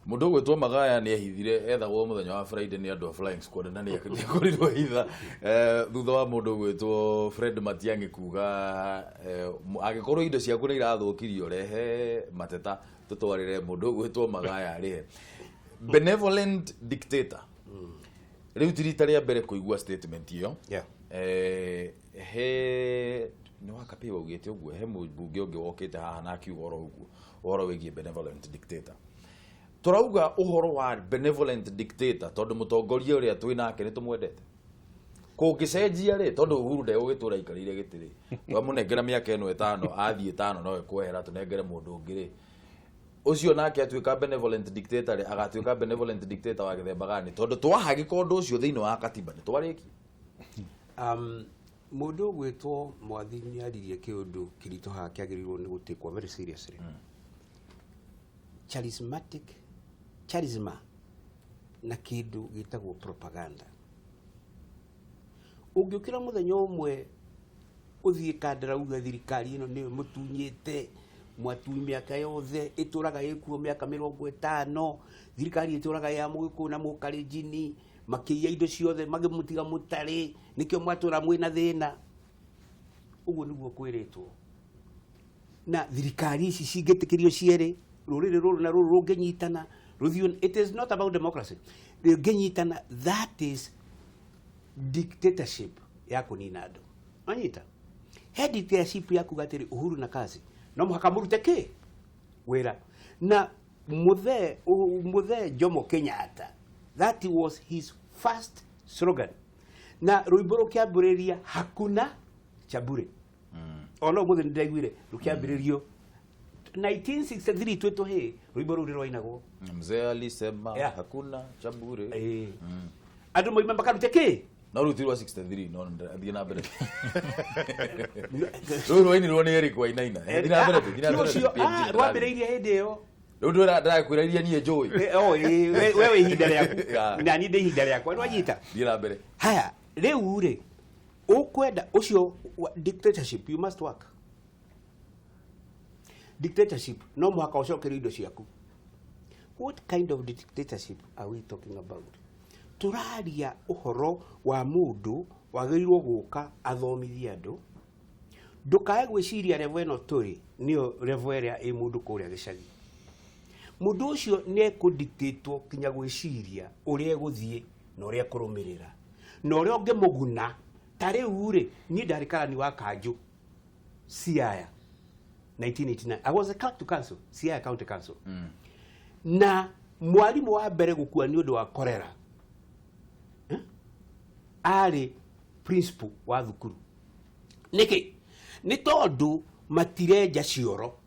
Mundu ũgwĩtwo Magaya nĩ ehithire ethagwo mũthenya wa Friday nĩ andũ a Flying Squad na nĩ akorirwo hitha thutha wa mũndũ ũgwĩtwo Fred Matiang'i kuga angĩkorwo indo ciaku nĩ irathũkirio rehe mateta tũtwarĩre mũndũ ũgwĩtwo Magaya arĩhe. Benevolent dictator. Rĩu ti rita rĩa mbere kũigua statement ĩyo. He nĩ wakapĩ waugĩte ũguo, he mũmbunge ũngĩ wokĩte haha na akiuga oro ũguo ũhoro wĩgiĩ benevolent dictator. Tũrauga ũhoro wa benevolent dictator tondũ mũtongoria ũrĩa twĩ nake nĩ tũmwendete. Kũngĩcenjia rĩ, tondũ Uhuru ndegũgĩtũra aikarĩire gĩtĩ rĩ, twamũnengera mĩaka ĩno ĩtano, athiĩ ĩtano no ekwehera tũnengere mũndũ ũngĩ rĩ, ũcio nake atuĩka benevolent dictator rĩ, agatuĩka benevolent dictator wa gĩthemba gani? Tondũ twahagĩka ũndũ ũcio thĩinĩ wa katiba nĩ twarĩkia. Mũndũ ũgwĩtwo Mwathi nĩ aririe kĩũndũ kĩritũ haha kĩagĩrĩirwo nĩ gũtĩkwo very seriously. Charismatic, charisma na kĩndũ gĩtagwo propaganda. Ũngĩũkĩra mũthenya ũmwe ũthiĩ Kandara uge thirikari ĩno nĩyo mũtunyĩte, mwatui mĩaka yothe ĩtũraga ĩkuo mĩaka 50, thirikari ĩtũraga ya mũgĩkũyũ na mũkalenjini, makĩiya indo ciothe magĩmũtiga mũtarĩ, nĩkĩo mwatũra mwĩna thĩna. Ũguo nĩguo kwĩrĩtwo. Na thirikari ici cingĩtĩkĩrio cierĩ, rũrĩrĩ rũrũ na rũrũ rũngĩnyitana, rũthiĩ, it is not about democracy. Rũngĩnyitana, that is dictatorship ya kũnina andũ. Wanyita? He dictatorship ya kuga atĩrĩ Uhuru na kazi, no mũhaka mũrute kĩ? Wĩra. Na mũthee Jomo Kenyatta, that was his first slogan. Na rwĩmbo rũkĩambĩrĩria hakuna cha bure. Ona ũmũthĩ nĩndĩraiguire rũkĩambĩrĩrio 1963 twĩ tũhĩĩ, rwĩmbo rũu nĩrwainagwo. Mzee alisema hakuna cha bure. Andũ moima makarute kĩ? No rĩu ti rwa 63, no thiĩ na mbere. Rũu rwainirwo nĩ Eric Wainaina. Thiĩ na mbere, thiĩ na mbere. Ũcio, rwambĩrĩirie hĩndĩ ĩyo. Rĩu ndĩrakwĩra iria niĩ njũĩ. We wĩ ihinda rĩaku. Na niĩ ndĩ ihinda rĩakwa, nĩwanyita? Thiĩ na mbere. Haya, rĩu rĩ, ũkwenda ũcio dictatorship, you must work. Dictatorship, no mũhaka ũcokerio indo ciaku. What kind of dictatorship are we talking about? Tũraria ũhoro wa mũndũ wagĩrĩirwo gũka athomithie andũ. Ndũkae gwĩciria level ĩno tũrĩ nĩyo level ĩrĩa ĩ mũndũ kũrĩa gĩcagi. Mũndũ ũcio nĩ ekũdictatwo kinya gwĩciria ũrĩa egũthiĩ na ũrĩa ekũrũmĩrĩra na ũrĩa ũngĩmũguna. Ta rĩu rĩ, niĩ ndarĩ karani wa kanjũ Siaya 1989. I was a clerk to council, Siaya County Council. Na mwarimũ wa mbere gũkua nĩ ũndũ wa cholera arĩ principal wa thukuru. Nĩkĩ? Nĩ tondũ matirenja cioro.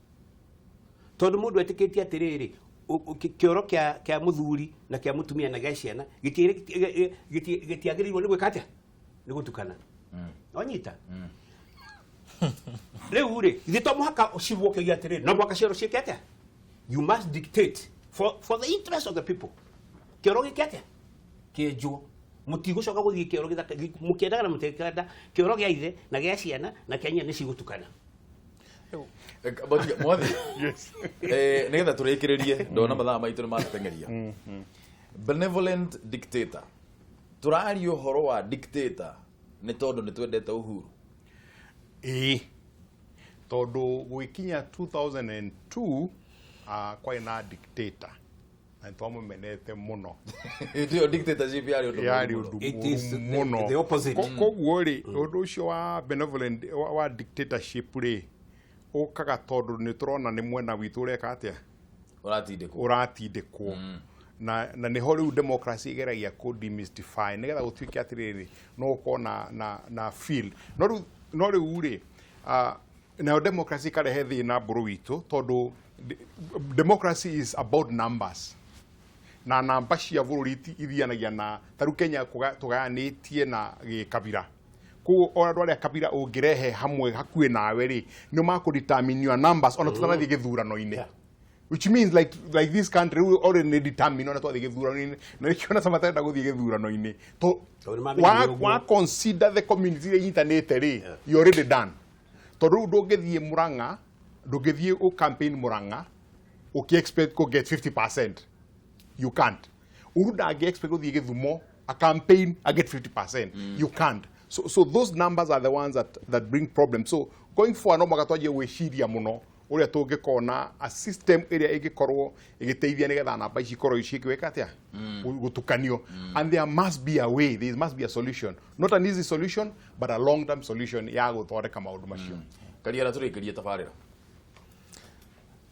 Tondũ mũndũ etĩkĩtie atĩrĩrĩ, kĩoro kĩa mũthuri na kĩa mũtumia na gĩa ciana gĩtiagĩrĩirwo nĩ gwĩka atĩa? Nĩ gũtukana. Wanyita? Rĩu rĩ, ithuĩ to mũhaka cibwo kĩoria atĩrĩrĩ, no mũhaka cioro ciĩke atĩa? You must dictate for the interest of the people. Kĩoro gĩke atĩa? Kĩenjwo. Mũtigũcoka gũthiĩ kĩoro gĩthaka, mũkĩendaga na mũtikenda, kĩoro gĩa ithe na gĩa ciana na kĩa nyina nĩ cigũtukana. Mwathi. Nĩgetha tũrĩkĩrĩrie, ndona mathaa maitũ nĩ matũteng'eria. Benevolent dictator. Tũraria ũhoro wa dictator nĩ tondũ nĩ twendete Uhuru. Ĩĩ. Tondũ gũgĩkinya 2002 kwarĩ na dictator. Na nĩtwamũmenete mũno. Hĩndĩ ĩyo dictatorship yarĩ ũndũ yarĩ mũũru mũno. ũndũ It is mũũru mũno. the opposite. Koguo rĩ, ũndũ ũcio wa benevolent wa dictatorship rĩ, ũkaga tondũ nĩ tũrona nĩ mwena witũ ũreka atĩa? Ũratindĩkwo. Ũratindĩkwo. Na nĩho rĩu democracy ĩgeragia kũ demystify nĩgetha gũtuĩke atĩrĩrĩ, no ũkorwo na feel. No rĩu rĩ, nayo democracy ĩkarehe thĩna mbũrũ witũ tondũ democracy is about numbers. Na namba cia bũrũri ithianagia na ta rĩu Kenya tũgayanĩtie na gĩkabira. Koguo o andũ arĩa kabira ũngĩrehe hamwe hakuhĩ nawe rĩ, nĩo makũ determine your numbers ona tũtanathiĩ gĩthurano-inĩ. Which means like this country we already determined ona twathi gĩthurano-inĩ na nĩkĩo ona matarenda gũthiĩ gĩthurano-inĩ to wa consider the community iria inyitanĩte rĩ, you already done. Tondũ rĩu ndũngĩthiĩ Murang'a, ndũngĩthiĩ ũ campaign Murang'a ũkĩ expect go get 50%. You can't. Uhuru ndangĩ expect gũthiĩ Gĩthumo a campaign a get 50%. You can't. So those numbers are the ones that bring problems. So going forward no mũhaka twanjie gwĩciria mũno ũrĩa tũngĩkorwo a system ĩrĩa ĩngĩkorwo ĩgĩteithia nĩgetha namba ici ikorwo cigĩka atĩa gũtukanio. And there must be a way, there must be a solution, not an easy solution but a long term solution ya gũthondeka maũndũ macio. Kariara tũrĩkĩrie tabarĩra.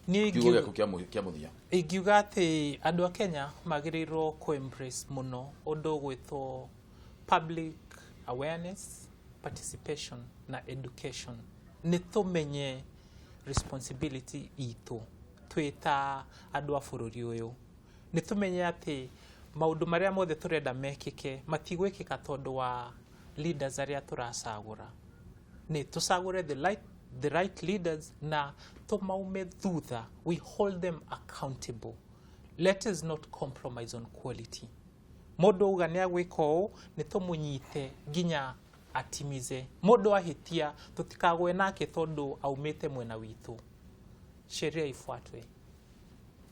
Niĩ kiugo gĩaku kĩa mũthia. Ingiuga atĩ andũ a Kenya magĩrĩirwo kũ embrace mũno ũndũ ũgwĩtwo public awareness, participation na education. Nĩ tũmenye responsibility itũ twĩ ta andũ a bũrũri ũyũ. Nĩ tũmenye atĩ maũndũ marĩa mothe tũrenda mekĩke matigwĩkĩka tondũ wa leaders arĩa tũracagũra. Nĩ tũcagũre the right leaders na tũmaume thutha. We hold them accountable. Let us not compromise on quality. Mũndũ auga nĩ agwĩka ũũ, nĩ tũmũnyite nginya atimize. Mũndũ ahĩtia tũtikagwe nake tondũ aumĩte mwena witũ. Sheria ifuatwe.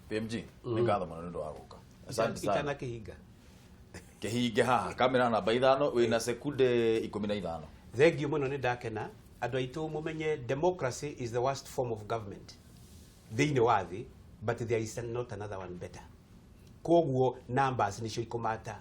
PMG, nĩ ngatho mũno nĩ ũndũ wa gũka. Asante sana. Itana kĩhinga. Kĩhinge haha kamera namba 5 wĩna sekunde 15. Thengiũ mũno, nĩ ndakena. Andũ aitũ mũmenye democracy is the worst form of government thĩinĩ wa thĩ, but there is not another one better. Koguo numbers nĩcio ikũmata.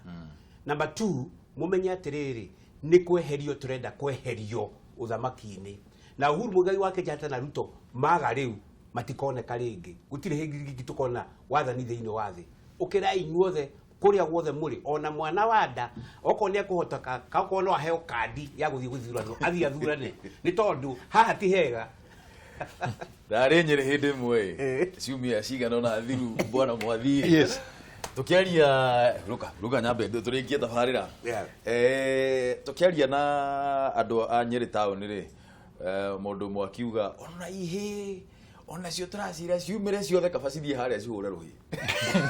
Number 2, mũmenye atĩrĩrĩ, nĩ kweherio tũrenda kweherio ũthamaki-inĩ. Na Uhuru Muigai wa Kenyatta na Ruto maga rĩu matikoneka rĩngĩ. Gũtirĩ hĩndĩ ĩngĩ tũkona wathani thĩinĩ wa thĩ. Ũkĩrai inyuothe kũrĩa guothe mũrĩ, ona mwana wa nda okorwo nĩ ekũhota, okorwo no aheo kandi ya gũthiĩ gũthurano, athiĩ athurane, nĩ tondũ haha ti hega. Ndarĩ Nyĩrĩ hĩndĩ ĩmwe ciumia cigana ũna thiru bwana Mwathie. Yes. Tukiaria ruka nyambe tũrĩkie tabarĩra. Tukiaria na andũ a Nyĩrĩ town rĩ, mũndũ ũmwe akiuga ona ihĩ ona cio tũracira ciumĩre ciothe kaba cithiĩ harĩa cihũre rũhĩ.